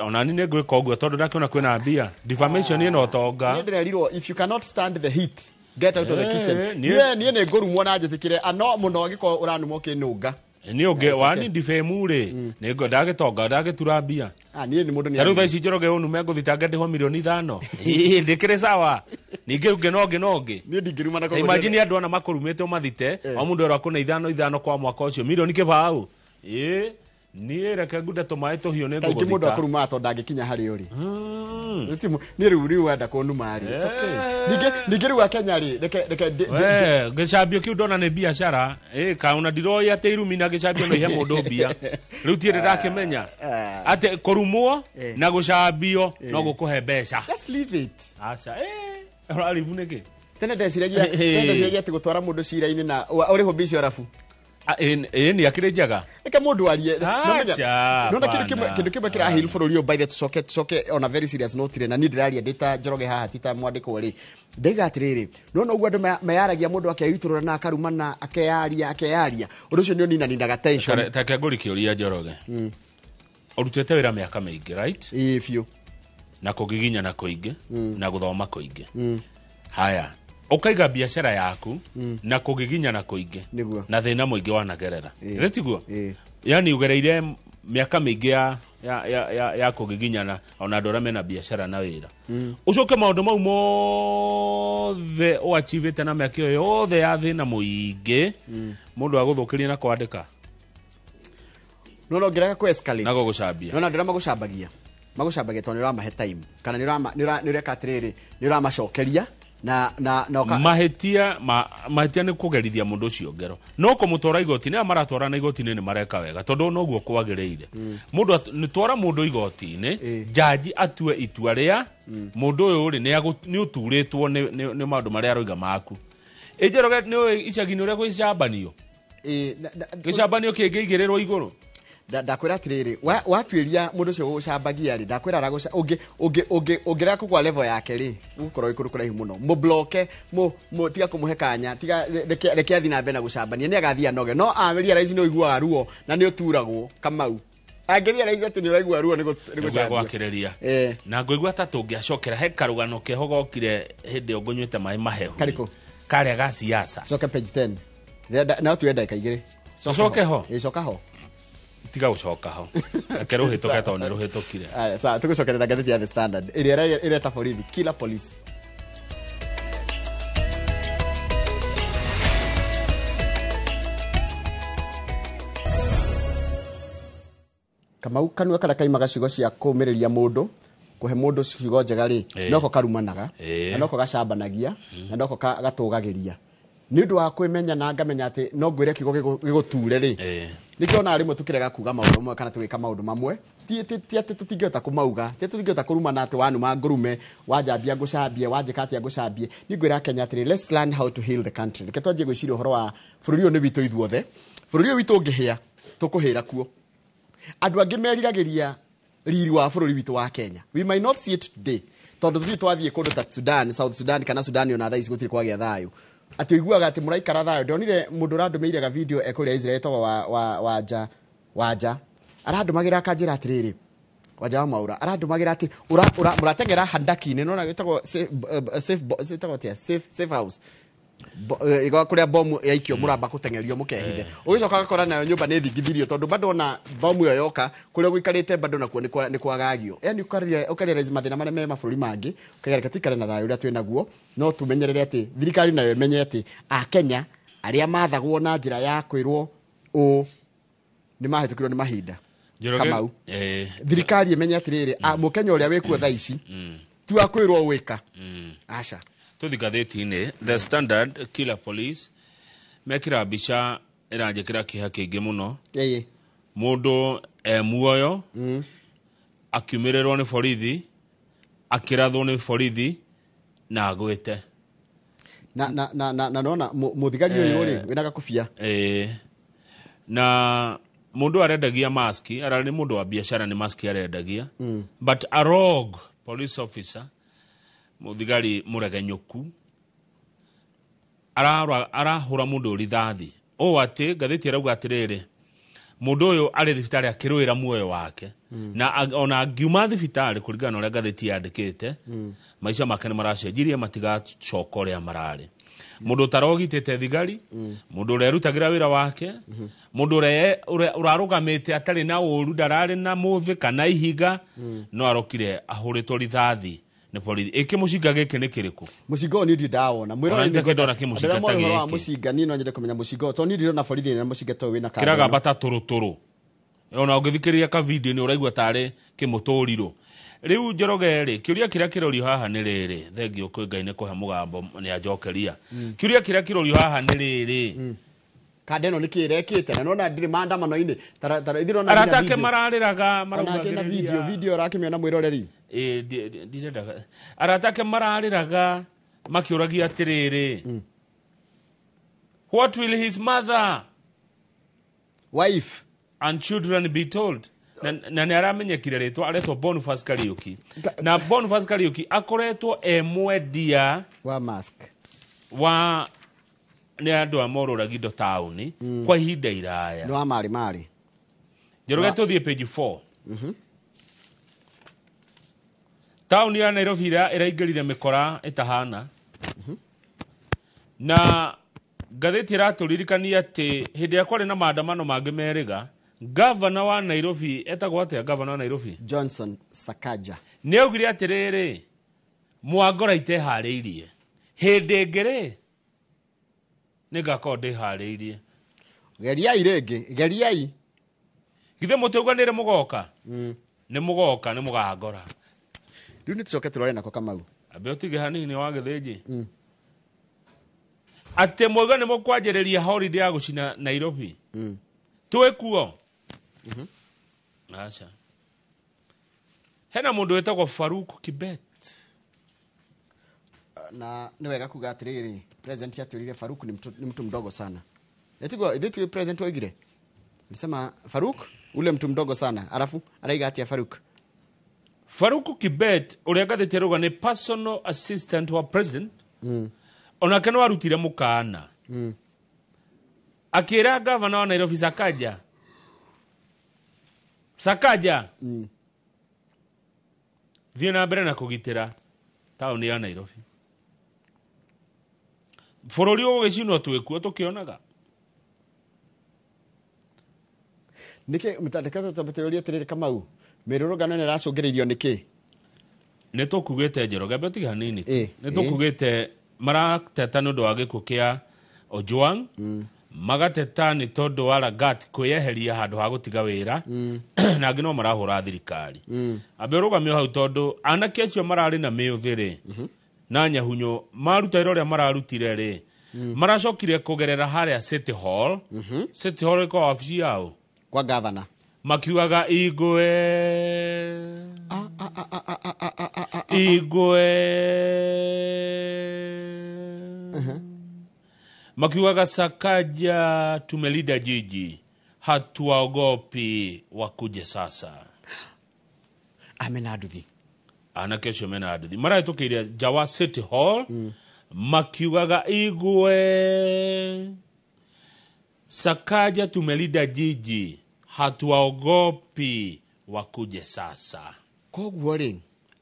Ona ni nĩ ngwĩka ũguo tondũ ndakĩona kwĩna mbia defamation ĩno ũtonga. Nĩ ndĩrerirwo if you cannot stand the heat get out of the kitchen. Niĩ nĩ ngũrumwo na njĩtĩkĩre ano mũno angĩkorwo ũranuma ũkĩnũnga. Nĩ ũngĩ wani defame rĩ nĩ ndagĩtonga ndagĩtura mbia. Niĩ nĩ mũndũ nĩ. Tarĩu thaa ici Njoroge ũnume ngũthitange ndĩhwo milioni 5. Ndĩkĩrĩ sawa. Ningĩ ũngĩ na ũngĩ na ũngĩ. Niĩ ndingĩruma na koguo. Imagine andũ ana makũrumĩte ũmathite o mũndũ erwo akũne 5 5 kwa mwaka ũcio milioni kĩbaũ. Niĩ reke ngunde tũmaĩ tũhiũ nĩ ngũgũthita. Kaingĩ mũndũ akũrumaga tondũ ndangĩkinya harĩa ũrĩ. Niĩ rĩu wenda kũnuma rĩ. It's okay. Ningĩ rĩu Akenya rĩ reke gĩcambio kĩu ndona nĩ biacara kaona ndiroĩ atĩ irumi na gĩcambio no ihe mũndũ mbia. Rĩu tiĩ ndĩrakĩmenya atĩ kũrumwo na gũcambio no gũkũhe mbeca. Just leave it. Aca ũraribu nĩkĩ? Tene ndeciragia atĩ gũtwara mũndũ cira-inĩ na ũrĩhwo mbica arabu. Ĩ nĩ akĩrĩ njega. Reke mũndũ arie. Aca, Nona kĩndũ kĩmwe, bana. kĩndũ kĩmwe kĩrahil bũrũri ũyũ, by the tucoke on a very serious note rĩ, na niĩ ndĩraria ndĩ ta Njoroge haha, ti ta mwandĩkwo rĩ, ndaiga atĩrĩrĩ, nona ũguo andũ meyaragia, mũndũ akeitũrũra na akarumana, akeyaria, akeyaria, ũndũ ũcio nĩ ũninaninaga tension. Take ngũri kĩũria, Njoroge. Ũrutĩte wĩra mĩaka mĩingĩ, right? Ĩĩ, biũ. Na kũgiginyana kũingĩ na gũthoma kũingĩ. Haya, ũkaiga biacara yaku na kũgiginyana kũingĩ na thĩna mũingĩ wanagerera. Ĩrĩ tiguo? Yani ũgereire mĩaka mĩingĩ ya kũgiginyana, ona andũ arĩa mena biacara na wĩra. Ũcoke maũndũ mau mothe ũachivĩte na mĩaka ĩyo yothe ya thĩna mũingĩ, mũndũ agũthũkĩria na kwandĩka Nona ũngĩrega kũ escalate na gũgũcambia. Nona andũ arĩa magũcambagia tondũ nĩ ũramahe time, kana nĩ ũreka atĩrĩrĩ, nĩ ũramacokeria na Mahĩtia mahĩtia nĩ kũgerithia mũndũ ũcio ngero, no kũmũtwara igoti-inĩ, aya maratwarana igoti-inĩ nĩ mareka wega, tondũ noguo kwagĩrĩire. Mũndũ nĩ twara mũndũ igoti-inĩ, jaji atue itua rĩa mũndũ ũyũ rĩ, nĩ ũturĩtwo nĩ maũndũ marĩa aroiga maku. Ĩ Njoroge, nĩ ũĩ icagi-inĩ ũrĩa gwĩcambanio, gĩcambanio kĩngĩigĩrĩrwo igũrũ? Ndakwĩra atĩrĩrĩ, watuĩria mũndũ ũcio gũgũcambagia rĩ, ndakwĩra aragũca ũngĩ ũngĩ ũngĩ ũngĩrega kũgwa level yake rĩ, ũgũkorwo wĩ kũndũ kũraihu mũno. Mũbloke, mũ tiga kũmũhe kanya, tiga, reke athiĩ na mbere na gũcambania, nĩ agathiĩ anoge, no a realize nĩ ũiguaga ruo na nĩ ũturagwo. Kamau angĩ realize atĩ nĩ ũraigua ruo nĩ nĩguo gũcambio. Gwakĩrĩria na ngũigua ta tũngĩacokera he karũgano keho gokire hĩndĩ ĩyo ngũnyuĩte maĩ mahehu. Karĩkũ? Karĩa ga siasa. Coke page 10. No tuwe ndagĩka 2. Tũcoke ho? Ĩ, coka ho. Tiga gũcoka ho, reke rũhĩtũke tondũ nĩ rũhĩtũkire. Aya, sawa, tũgũcokerera ngathĩti ya The Standard ĩrĩa ĩreta borithi killer police. Kamau, kanua karĩa kaimaga ciugo cia kũũmĩrĩria mũndũ, kũhe mũndũ ciugo njega rĩ, noko karumanaga na noko gacambanagia na noko gatũgagĩria. Nĩ ũndũ wa kwĩmenya na ngamenya atĩ no ngwĩre kiugo gĩgũture rĩ, nĩkĩo ona rĩmwe tũkĩrega kuga maũndũ mamwe kana tũgĩka maũndũ mamwe, ti atĩ tũtingĩhota kũmauga, ti atĩ tũtingĩhota kũrumana, atĩ wanuma ngũrume, wanjambia ngũcambie, wanjĩka atĩa ngũcambie. Niĩ ngwĩra Kenya atĩrĩ, let's learn how to heal the country. Reke twanjie gwĩciria ũhoro wa bũrũri ũyũ nĩ witũ ithuothe. Bũrũri ũyũ witũ ũngĩhĩa, tũkũhĩra kuo. Andũ angĩ meriragĩria riri wa bũrũri witũ wa Kenya. We might not see it today tondũ tũthiĩ twathiĩ kũndũ ta Sudan, South Sudan kana Sudan, ona thaa ici gũtirĩ kwagĩa thayũ, atĩ ũiguaga atĩ mũraikara thayũ. Ndonire mũndũ ũrandũmĩire ga video ekũrĩa Israel, etagwo wa wanja, arandũmagĩra akanjĩra atĩrĩrĩ, wanja wa Mwaura, arandũmagĩra atĩ mũrateng'era handaki-inĩ, nona ĩtagwo safe, ĩtagwo atĩa, safe house. Kũrĩa bomu yaikio, mũramba gũteng'erio mũkehithe, ũgĩcoka ũgakora nayo nyũmba nĩ thingithirio, tondũ bado ona bomu ĩyo yoka, kũrĩa gũikarĩte bado nakuo nĩ kwagagio. Yani ũkarealize mathĩna marĩa me mabũrũri mangĩ, ũkagereka tuikare na thayũ ũrĩa twĩ naguo, no tũmenyerere atĩ thirikari nayo ĩmenye atĩ akenya arĩa mathagwo na njĩra ya kwĩrwo ũũ nĩ mahĩtũkirwo nĩ mahinda. Njoroge, Kamau, thirikari ĩmenye atĩrĩrĩ, mũkenya ũrĩa wĩkuo thaa ici ti wa kwĩrwo gwĩka, aca. Tũthi ngathĩti-inĩ The Standard, killer police, mekĩra mbica ĩranjĩkĩra kĩeha kĩingĩ mũno. Mũndũ e muoyo akiumĩrĩrwo nĩ borithi, akĩrathwo nĩ borithi na agwĩte. Na nona mũthigari ũyũ rĩ, wĩna gakobia. Na mũndũ arendagia maski, ararĩ nĩ mũndũ wa biacara, nĩ maski arendagia, but a rogue police officer, mũthigari mũregenyũku, arahũra mũndũ ũyũ rithathi ũũ atĩ ngathĩti ĩrauga atĩrĩrĩ, mũndũ ũyũ arĩ thibitarĩ akĩrũĩra muoyo wake, na ona angiuma thibitarĩ, kũringana na ũrĩa ngathĩti yandĩkĩte, maica make nĩ maracenjirie, matigacoka ũrĩa mararĩ. Mũndũ ũtarogitĩte thigari, mũndũ ũrĩa erutagĩra wĩra wake, mũndũ ũrĩa ũrarũgamĩte atarĩ na ũru, ndararĩ na mũthĩ kana ihiga, no arokire ahũrĩtwo rithathi nĩ borithi. Ĩkĩ mũcinga gĩkĩ nĩ kĩrĩkũ? Mũcinga ũyũ niĩ ndirĩ ndawona. Ona nĩ ndona kĩmũcinga Andũ arĩa ta moĩ ũhoro wa gĩkĩ. mũcinga, niĩ no nyende kũmenya mũcinga ũyũ, tondũ niĩ ndirona borithi na mũcinga ta ũyũ wĩna kanda Kĩragamba ĩno. ta tũrũtũrũ, ona ũngĩthikĩrĩria ka video nĩ ũraigua tarĩ kĩmũtũrirũ. Rĩu Njoroge rĩ, kĩũria kĩrĩa kĩrorio haha nĩ rĩrĩ, thengio kwĩ Ngai nĩ kũhe mũgambo nĩ anjokeria, kĩũria kĩrĩa kĩrorio haha nĩ rĩrĩ, Kanda ĩno nĩ kĩ ĩrekĩte? Na nona ndirĩ maandamano-inĩ. Tara ithuĩ nona Arata nginya ake video. mararĩraga. Ona ake na video. Maraugagĩrĩria. Video ũrakĩmĩona, mwĩroreri? Ĩ, ndirendaga. Arata ake mararĩraga makĩũragia atĩrĩrĩ, what will his mother Wife and children be told. Na nĩ aramenyekire rĩtwa, aretwo Boniface Kariuki. Na Boniface Kariuki akoretwo e mwendia wa mask wa nĩ andũ a morũragia indo taũni kwa ihinda iraya. Nĩ wa marĩ marĩ. Njoroge, tũthiĩ page 4. Taũni ya Nairobi ĩraingĩrire mĩkora ĩtahana, na ngathĩti ĩratũririkania atĩ hĩndĩ ĩrĩa kwarĩ na maandamano mangĩ merĩga, gavana wa Nairobi, etagwo atĩa gavana wa Nairobi? Johnson Sakaja. Nĩ augire atĩrĩrĩ, mwangora iteharĩirie, hĩndĩ ĩngĩ rĩ nĩ ngakorwo ndĩharĩirie. Geriai rĩngĩ, geriai. Githĩ mũtiauganĩre mũgoka? Nĩ mũgoka, nĩ mũgangora. Rĩu nĩ tũcoke tũrore nako, Kamau. Ambe ũtige hanini wa gĩthĩnji atĩ mwauga nĩ mũkwanjĩrĩria holiday ya gũcina Nairobi. Twĩ kuo? Aca. Hena mũndũ wĩtagwo Faruk Kibet. Na nĩ wega kuga atĩrĩrĩ, president atwĩrire Faruk ni mtu mdogo sana. Etiguo ithuĩ president waigire, alisema Faruk ule mtu mdogo sana, alafu araiga atia Faruk? Faruk Kibet ũrĩa ngathĩti ĩrauga nĩ personal assistant wa president, onake no arutire mũkana, akĩra gavana wa Nairobi Sakaja, Sakaja, thiĩ na mbere na kũgitĩra taũni ya Nairobi, bũrũri ũgũgĩcinwo twĩkuo tũkĩonaga. Nĩkĩ mtandĩka tũtambatĩria atĩrĩrĩ, Kamau, mĩrũrũngano ĩno ĩracũngĩrĩirio nĩkĩ? Nĩ tũkugĩte, Njoroge, ambe ũtige hanini tu. Nĩ tũkugĩte marateta nĩ ũndũ wa gĩkuũ kĩa Ojwang, magateta nĩ tondũ wa Lagat kwĩyeheria handũ ha gũtiga wĩra, na angĩ no marahũra thirikari. Ambe ũrũgamio hau, tondũ anake acio mararĩ na mĩũthĩ rĩ na nyahunyo maruta wĩra ũrĩa mararutire rĩ, maracokire kũgerera harĩa City Hall. City Hall ĩkoragwo wabici yao. Kwa gavana. Makiugaga igwe igwe, makiugaga Sakaja, tumelinda jiji, hatuwaogopi, wakuje sasa. Amena nduthi. Anake acio mena nduthi marahĩtũkĩire nja wa City Hall makiugaga igwe, Sakaja, tumelinda jiji, hatuwaogopi, wakuje sasa. Koguo rĩ,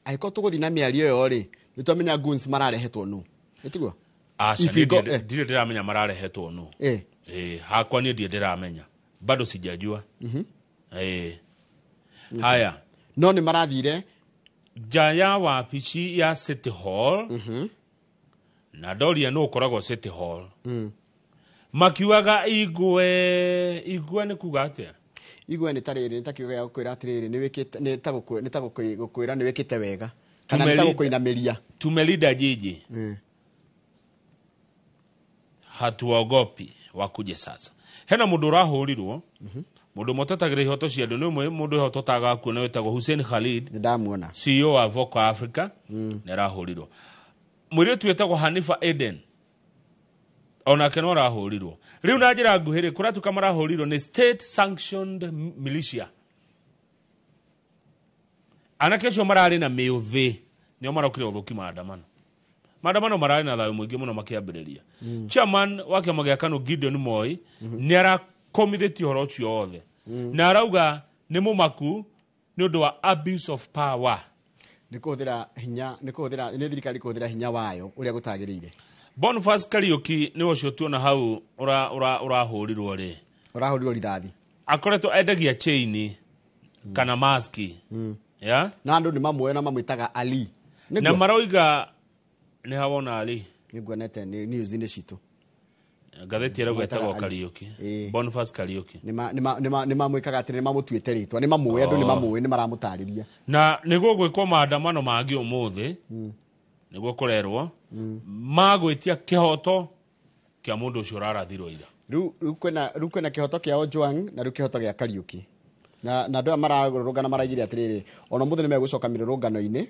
angĩkorwo tũgũthiĩ na mĩario ĩyo rĩ, nĩ twamenya goons mararehetwo nũ, ĩtiguo? Aca. If you niĩ ndirĩ ndĩramenya mararehetwo nũ. Hakwa niĩ ndirĩ ndĩramenya, bado sijajua. Haya. No nĩ marathire nja ya wabici ya City Hall, na ndoria nũ ũkoragwo City Hall, makiugaga igwe igwe. Nĩ kuga atĩa? Igwe nĩ ta rĩrĩ, nĩ ta kiugo gĩa gũkwĩra atĩrĩrĩ, nĩ wĩkĩte, nĩ ta gũkwĩra nĩ wĩkĩte wega, kana nĩ ta gũkũinamĩria. Tumelinda jiji, hatuogopi, wakuje sasa. Hena mũndũ ũrahũrirwo, mũndũ ũmwe ũtetagĩra ihoto cia andũ, nĩ ũmwe mũndũ ihoto tagakuona, wĩtagwo Hussein Khalid. Nĩ ndamuona. CEO wa Voco Africa, nĩ arahũrirwo. Mũirĩtu wĩtagwo Hanifa Eden onake no arahũrirwo. Rĩu na njĩra nguhĩ rĩ, kũratuĩka marahũrirwo nĩ state sanctioned militia. Anake acio mararĩ na mĩũthĩ nĩo marokire ũthũki maandamano. Maandamano mararĩ na thayũ mũingĩ mũno makĩambĩrĩria. Chairman wa kĩama gĩa KANU Gideon Moi nĩ arakomithĩtie ũhoro ũcio wothe, na arauga nĩ mũmaku nĩ ũndũ wa abuse of power. Nĩ kũhũthĩra hinya, nĩ kũhũthĩra, nĩ thirikari kũhũthĩra hinya wayo ũrĩa gũtagĩrĩire. Boniface Kariuki nĩ ũcio tuona hau ũrahũrirwo rĩ. Ũrahũrirwo rithathi. Akoretwo endagia chain kana maski ya. Na andũ nĩ mamũĩ na mamwĩtaga Ali. Na Nĩguo? maroiga nĩ hawona Ali. Nĩnguonete nĩ news-inĩ citũ. Ngathĩti ĩrauga Mamwĩtaga ĩtagwo Ali. Kariuki, Boniface Kariuki. Nĩ mamwĩkaga atĩrĩ, nĩ mamũtuĩte rĩtwa, nĩ mamũĩ, andũ nĩ mamũĩ, nĩ maramũtarĩria. Na nĩguo gwĩkwo maandamano mangĩ ũmũthĩ, nĩguo kũrerwo magwĩtia kĩhoto kĩa mũndũ ũcio ũrarathirwo ira. Rĩu kwĩna kĩhoto kĩa Ojwang na rĩu kĩhoto gĩa Kariuki, na andũ aya mararũrũngana maraigire atĩrĩrĩ, ona mũthĩ nĩ megũcoka mĩrũrũngano-inĩ,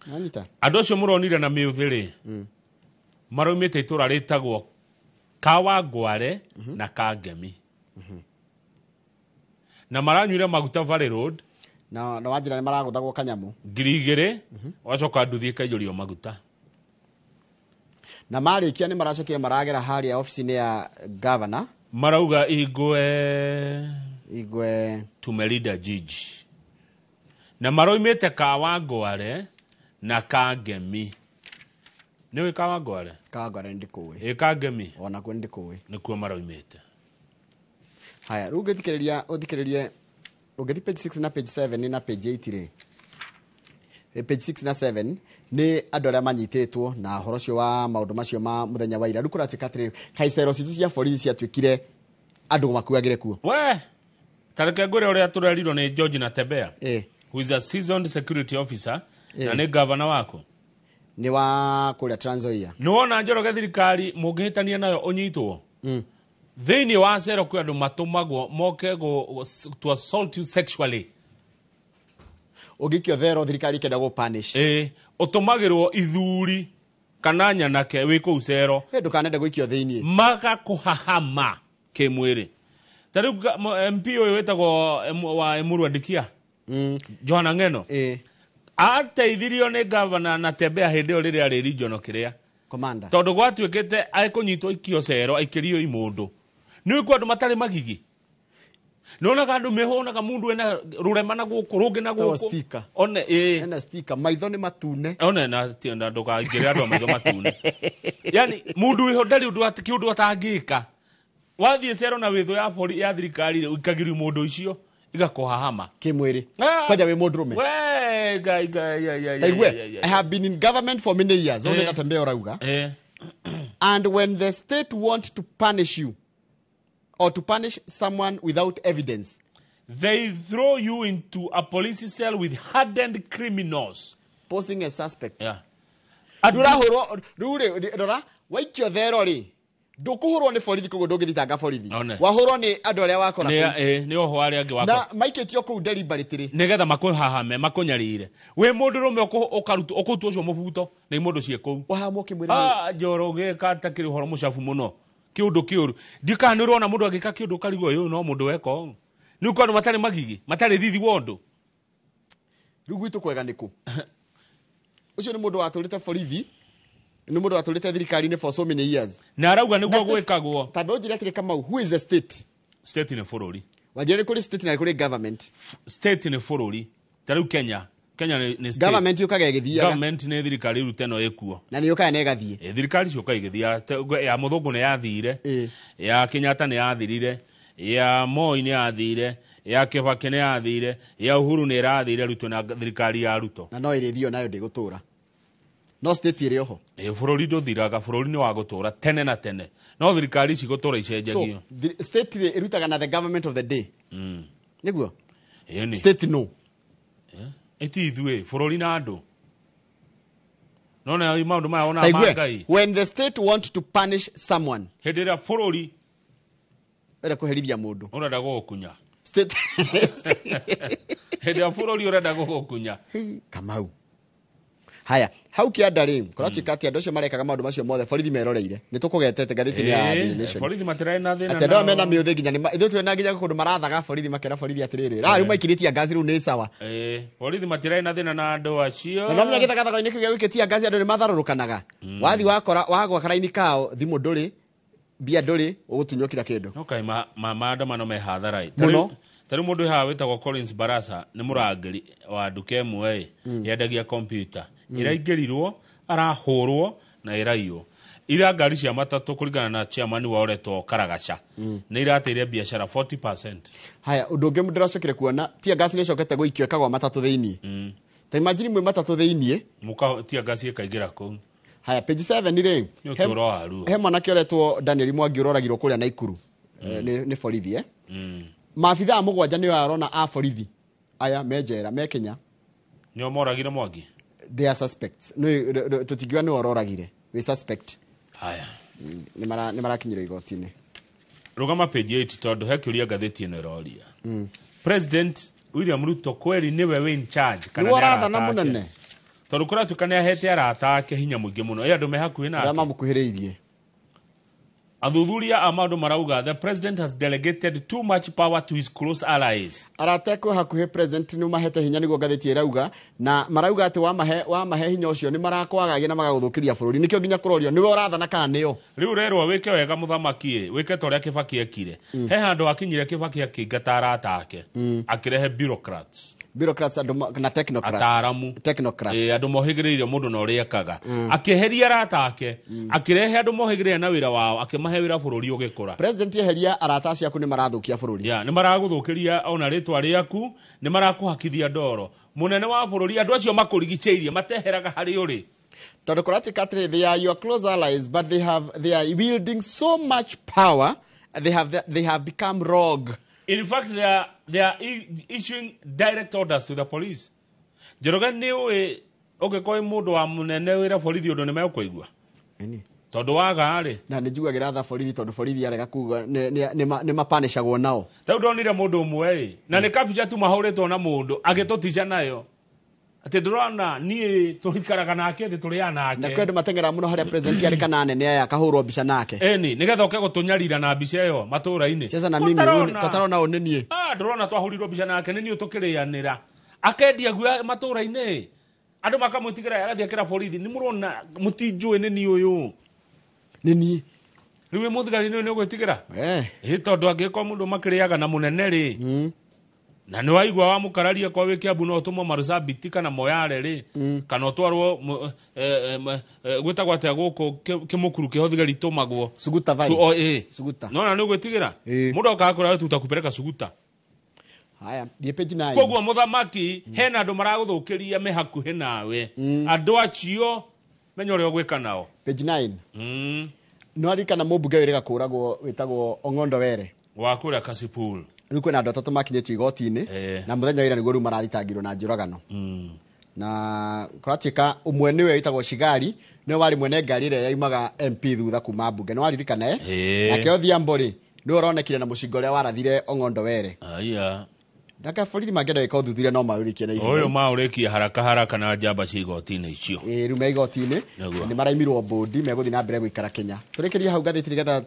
nanyita. Andũ acio mũronire na mĩũthĩ rĩ, maraumĩte itũra rĩtagwo Kawangware na Kangemi. Na maranyuire maguta Valley Road. Na wanjira nĩ maragũthagwo kanyamũ 2000 wacoka nduthi ĩkaiyũrio maguta. Na marĩkia nĩ maracokire maragera harĩa ofici-inĩ ya governor, marauga igwe tumelinda jiji. Na maroimĩte Kawangware na Kangemi. Nĩũĩ Kawangware? Kawangware nĩndĩkũĩ. Ĩ Kangemi? Onakuo nĩndĩkũĩ. Nĩkuo maroimĩte. Haya, rĩu ũngĩthikĩrĩria ũthikĩrĩrie ũngĩthiĩ page 6 na page 7 na page 8 rĩ, page 6 na 7 nĩ andũ arĩa manyitĩtwo na ũhoro ũcio wa maũndũ macio ma mũthenya wa ira. Rĩu kũratuĩka atĩrĩrĩ, kaicero citũ cia borithi ciatuĩkire andũ makuagĩre kuo. We tareke ngwĩre ũrĩa tũrerirwo nĩ George Natembeya, who is a seasoned security officer, na nĩ governor wako nĩ wa kũrĩa Trans Nzoia. Nĩ wona Njoroge thirikari mũngĩhĩtania nayo ũnyitwo thĩinĩ wa cero kwĩ andũ matũmagwo moke to assault you sexually. Ũngĩikio thero thirikari ikenda gũ punish. Ũtũmagĩrwo ithuri kana nyanake wĩ kũu cero, ndũkanende gũikio thĩinĩ, magakũhahama kĩmwĩrĩ. Ta rĩu MP ũyũ wĩtagwo wa Emuru Andikia, Johana Ng'eno, ateithirio nĩ governor Natembeya hĩndĩ ĩyo rĩrĩa arĩ regional kĩrĩa commander, tondũ gwatuĩkĩte ekũnyitwo ikio cero aikĩrio imũndũ. Nĩ ũĩ kwĩ andũ matarĩ magigi. Nĩwonaga andũ mehũnaga mũndũ ena rũrema na gũkũ rũngĩ na gũkũ. One ena sticker, maitho nĩ matune. One na ndũkaingĩre andũ a maitho matune. Yani mũndũ wĩho ndarĩ ũndũ kĩũndũ atangĩka. Wathiĩ cero na wĩthũ ya bori ya thirikari rĩ, ũikagĩrio mũndũ icio igakũhahama kĩmwĩrĩ. Kwanja wĩ mũndũrũme. We ngai ngai. Aigue, I have been in government for many years. One Natembeya ũrauga. And when the state want to punish you or to punish someone without evidence, they throw you into a police cell with hardened criminals posing a suspect. Yeah. Rĩu rĩ, rora waikio thero rĩ, ndũkũhũrwo nĩ borithi koguo ndũngĩthitanga borithi, wahũrwo nĩ andũ arĩa wakora kũu. Nĩ oho arĩa angĩ wakora na maikĩtio kũu deliberately nĩgetha makũhahame makũnyarire. Wĩ mũndũrũme ũkarutwo ũkũrutwo ũcio mũbuto nĩ mũndũ ciĩ kũu wahamwo kĩmwĩrĩ. Njoroge kata kĩrĩ ũhoro mũcabu mũno, kĩũndũ kĩũru. Ndikana nĩ ũrona mũndũ angĩka kĩũndũ ũkarigwo ũyũ no mũndũ weka ũũ. Nĩ ũkuona andũ matarĩ magigi, matarĩ thithi wa ũndũ. Rĩu gwitũ kwega nĩkũ? Ũcio nĩ mũndũ watũrĩte borithi, nĩ mũndũ watũrĩte thirikari-inĩ for so many years. Na arauga nĩguo gwĩkagwo. Tambe ũnjĩre atĩrĩ Kamau, who is the state? State nĩ bũrũri. Wanjĩre nĩ kũrĩ state na nĩ kũrĩ government. State nĩ bũrũri. Ta rĩu Kenya, Kenya nĩ state. Government yũkaga ĩgĩthiaga. Government nĩ thirikari ĩrute ĩno ĩkuo. Na nĩ yũkaga na ĩgathiĩ. Thirikari ciũkaga igĩthiaga. Ya Mũthũngũ nĩ yathire, ya Kenyatta nĩ yathirire, ya Moi nĩ yathire, ya Kibaki nĩ yathire, ya Uhuru nĩ ĩrathire, rĩu twĩna thirikari ya Ruto. Na no ĩrĩthio nayo ndĩgũtũra. No state ĩrĩ oho. Bũrũri ndũthiraga, bũrũri nĩ wa gũtũra tene na tene. No thirikari ici gũtũra icenjagio. So state rĩ ĩrutaga na the government of the day. Nĩguo? State no. Ĩti ithuĩ, bũrũri na andũ. No na maũndũ maya ona ma Ngai. When the state want to punish someone, hĩndĩ ĩrĩa bũrũri ũrenda kũherithia mũndũ, ũrenda gũgũkunya. State hĩndĩ ĩrĩa bũrũri ũrenda gũgũkunya. Kamau. Haya, hau kĩanda rĩ, kũratuĩka atĩ andũ acio marekaga maũndũ macio mothe borithi meroreire. Nĩ tũkũgetete ngathĩti-inĩ ya Daily Nation. Borithi matirarĩ na thĩna. Atĩ andũ aya mena mĩũthĩ nginya ithuĩ twĩna nginya kũndũ marathaga borithi makera borithi atĩrĩrĩ, rĩu maikĩrĩtie ngaci rĩu nĩ sawa. Borithi matirarĩ na thĩna na andũ acio. Na no menya gĩthagathagainĩ kĩu gĩa gũikĩtia ngaci andũ nĩ matharũrũkanaga. Wathi wakora wagwa karaini kao thimũ ndũrĩ, mbia ndũrĩ, ũgũtunywo kila kĩndũ. No kaĩ maandamano me hathara. Mũno. Ta rĩu mũndũ haha wĩtagwo Collins Barasa nĩ mũrangĩri wa nduka ĩmwe yendagia kompiuta. Ĩraingĩrirwo, arahũrwo na ĩraiywo. Ira ngari cia matatũ kũringana na chairman wa ũretwo Karagaca nĩ irateire biacara 40%. Haya, ũndũ ũngĩ ndĩracokire kuona tear gas nĩ ĩcokete gũikio ĩkagwa matatũ thĩinĩ. Ta imagine mwĩ matatũ thĩinĩ mũka tear gas ĩkaingĩra kũu. Haya, page 7 rĩ, he mwanake ũretwo Daniel Mwangi ũroragirwo kũrĩa Naikuru nĩ borithi. Maabithaa mũgwanja nĩo arona a borithi aya me njera me Kenya. Nĩo moragire Mwangi? They are suspects. Tũtingiuga nĩwe ũroragire, wĩ suspect. Haya. Nĩ marakinyĩrio igoti-inĩ. Rũgama page 8 tondũ he kĩũria ngathĩti ĩno ĩroria. President William Ruto kweli nĩwe wĩ in charge kana nĩwe ũrathana mũnene? Tondũ kũratuĩka nĩ ahete arata ake hinya mũingĩ mũno. Ĩ andũ me hakuhĩ nake. Arĩa mamũkuhĩrĩirie. Athuthuria a maũndũ marauga the president has delegated too much power to his close allies. Arata akwe hakuhĩ president nĩ mahete hinya, nĩguo ngathĩti ĩrauga, na marauga atĩ wamahe hinya ũcio nĩ marakwagagia na magagũthũkĩria bũrũri. Nĩkĩo nginya kũrorio nĩwe ũrathana kana nĩo. Rĩu ũrerwo wĩke wega mũthamaki ĩ, wĩke ta ũrĩa Kĩbaki ekire. He handũ hakinyire Kĩbaki akĩingata arata ake, akĩrehe bureaucrats. Bureaucrats andũ na technocrats. Ataaramu. Technocrats. Andũ mohĩgĩrĩire mũndũ na ũrĩa ekaga. Akĩeheria arata ake, akĩrehe andũ mohĩgĩrĩire na wĩra wao, akĩmahe wĩra bũrũri ũgĩkũra. President eheria arata acio aku nĩ marathũkia bũrũri. Ya, nĩ maragũthũkĩria ona rĩtwa rĩaku, nĩ marakũhakithia ndoro. Mũnene wa bũrũri andũ acio makũrigicĩirie mateheraga harĩ ũrĩ. Tondũ kũratuĩka atĩrĩ, they are your close allies, but they are wielding so much power, they have become rogue. In fact, they are issuing direct orders to the police. Njoroge nĩ ũĩ ũngĩkorwo wĩ mũndũ wa mũnene wĩra borithi ũndũ nĩ mekũigua. Tondũ waga rĩ. Na nĩ njiguagĩra tha borithi tondũ borithi arega kuga nĩ mapanishagwo nao. Rĩu ndonire mũndũ ũmwe ĩ, na nĩ kabica tu mahũrĩtwo na mũndũ agĩtũtica nayo. Atĩ ndĩrona niĩ tũikaraga nake thĩ tũrĩ anake. Na kwĩ andũ mateng'eraga mũno harĩa president arĩ kana anene aya akahũrwo mbica nake. Ĩni, nĩgetha ũke gũtũnyarira na mbica ĩyo matũũra-inĩ. Cheza na mimi, kotarona ũũ nĩ niĩ. Ndĩrona twahũrirwo mbica nake nĩ niĩ tũkĩrĩanĩra. Akendia guoya matũũra-inĩ. Andũ makamwĩtigĩra agathiĩ akĩra borithi, nĩ mũrona mũtinjũĩ nĩ niĩ ũyũ. Nĩ niĩ. Rĩu wĩ mũthigari nĩ ũgwĩtigĩra? Ĩ tondũ angĩkorwo mũndũ makĩrĩaga na mũnene rĩ. Na nĩ waigua wamũkararia kwa wĩ Kiambu no ũtũmwo Marsabit kana Moyale rĩ, kana ũtwarwo gwĩtagwo atĩa gũkũ kĩmũkuru kĩho thigari itũmagwo. Suguta Valley. Suguta. Nona nĩ ũgwĩtigĩra? Mũndũ okaga kũrĩa tutakupeleka Suguta. Haya, thiĩ page 9. Koguo mũthamaki hena andũ maragũthũkĩria me hakuhĩ nawe. Andũ acio menya ũrĩa ũgwĩka nao. Page 9. No aririkana mũmbunge wĩrĩga kũragwo wĩtagwo Ong'ondo Were. Wa kũrĩa Kasipul. Rĩu kwĩna andũ atatũ makinyĩtio igoti-inĩ na mũthenya wa ira nĩguo rĩu marathitangirwo na njũragano. Na kũratuĩka ũmwe nĩwe wĩtagwo Shigari, nĩwe warĩ mwene ngari ĩrĩa yaumaga MP thutha kuma mbunge. Nĩ waririkana Nake Odhiambo rĩ, nĩwe ũronekire na mũcinga ũrĩa warathire Ong'ondo Were. Aya. Ndaka borithi mangĩenda gwĩka ũthuthuria no maũrĩkie na ihenya. Ũyũ maũrĩkie haraka haraka na njamba cia igoti-inĩ icio. Rĩu me igoti-inĩ nĩ maraimirwo mbũndi megũthiĩ na mbere gũikara Kenya. Tũrĩkĩrie hau ngathĩti nĩgetha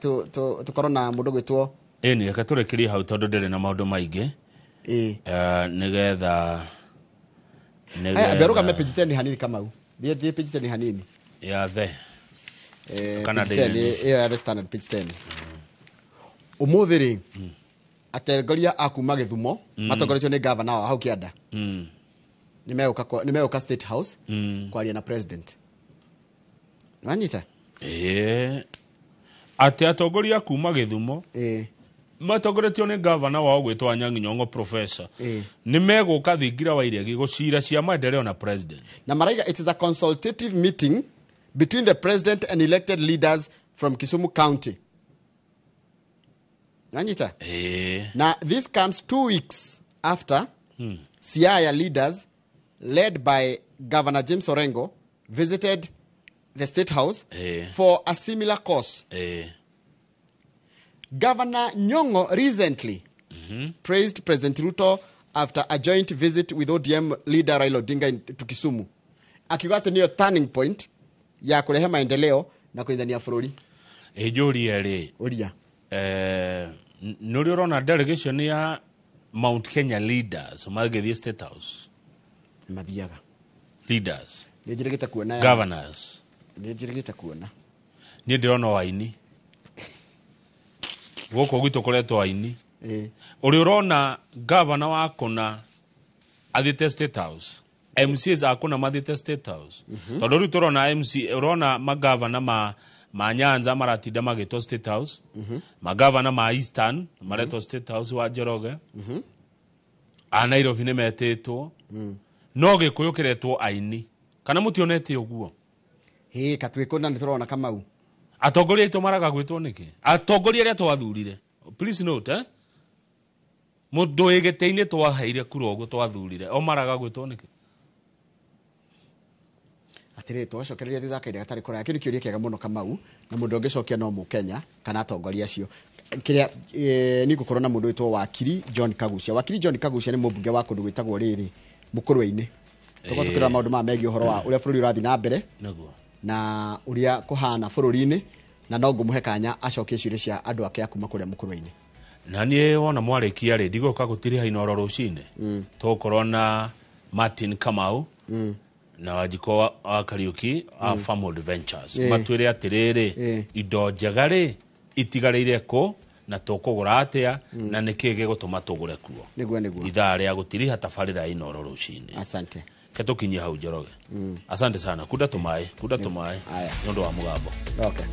tũkorwo na mũndũ gwĩtwo. Ĩni, reke tũrĩkĩrie hau tondũ ndĩrĩ na maũndũ maingĩ. Nĩgetha Aya, rũgame page 10 hanini Kamau. Thiĩ page 10 hanini. Ya the. Kana page 10 ĩyo ya the Standard page 10. Ũmũthĩ rĩ, atongoria a kuma Gĩthumo matongoretio nĩ gavana wao hau Kĩanda. Nĩ megũka State House kwaria na president. Wanyita? Atĩ atongoria kuma Gĩthumo matongoretio nĩ gavana wao gwĩtwo Anyang'i Nyong'o professor. Nĩ megũka thingira wa iregi gũcira cia maendeleo na president. Na maraiga it is a consultative meeting between the president and elected leaders from Kisumu County. Nanyita? Now, this comes 2 weeks after Siaya leaders, led by Governor James Orengo, visited the State House for a similar cause. Governor Nyong'o recently praised President Ruto after a joint visit with ODM leader Raila Odinga to Kisumu. Akiuga atĩ nĩyo turning point ya kũrehe maendeleo na kũnyitithania bũrũri. Njũrie rĩ. Ũria. Nĩ ũrĩ ũrona delegation ya Mount Kenya leaders magĩthiĩ State House? Mathiaga. Leaders. Nĩ njĩrĩgĩte kuona. Governors. Nĩ njĩrĩgĩte kuona. Niĩ ndĩrona waini. Gũkũ gwitũ kũretwo aini. Ũrĩ ũrona governor wa kũna athiĩte State House. MCAs a kũna mathiĩte State House. Tondũ rĩu tũrona MC, ũrona magavana ma Nyanza maratinda magĩtwo State House. Magavana ma Eastern maretwo State House wa Njoroge. A Nairobi nĩ metĩtwo. No Gĩkũyũ kĩretwo aini. Kana mũtionete ũguo? Katuĩkũ na nĩ tũrona Kamau. Atongoria aitũ maraga gwĩtwo nĩkĩ? Atongoria arĩa twathurire. Please note, mũndũ wĩ gĩtĩ-inĩ twaheire kura ũguo twathurire. O maraga gwĩtwo nĩkĩ? Atĩrĩrĩ, twacokereria thutha kahinda gatarĩ kũraya. Kĩu nĩ kĩũria kĩega mũno Kamau, na mũndũ ũngĩcokia no Mũkenya kana atongoria acio. Kĩrĩa nĩ ngũkorwo na mũndũ wĩtwo Wakiri John Kagucia. Wakiri John Kagucia nĩ mũmbunge wa kũndũ gwĩtagwo rĩrĩ Mũkũrwe-inĩ. Tũkorwo tũkĩrora maũndũ maya megiĩ ũhoro wa ũrĩa bũrũri ũrathiĩ na mbere na ũrĩa kũhana bũrũri-inĩ. Na no ngũmũhe kanya acokie ciũria cia andũ ake a kuma kũrĩa mũkũrwe-inĩ. Na niĩ wona mwarĩkia rĩ, ndigũka gũtiriha Inoro rũcinĩ, tũgũkorwo na Martin Kamau na Wanjikũ wa Kariuki wa Farmwood Ventures, matwĩre atĩrĩrĩ, indo njega rĩ itigarĩire kũ na tũkũgũra atĩa na nĩkĩ gĩgũtũma tũgũre kuo. Nĩguo. Ithaa rĩa gũtiriha tabarĩra ya Inoro rũcinĩ. Asante. Ke tũkinyie hau, Njoroge. Asante sana. Kunda tũmaĩ, kunda tũmaĩ Aya. nĩ ũndũ wa mũgambo. Okay.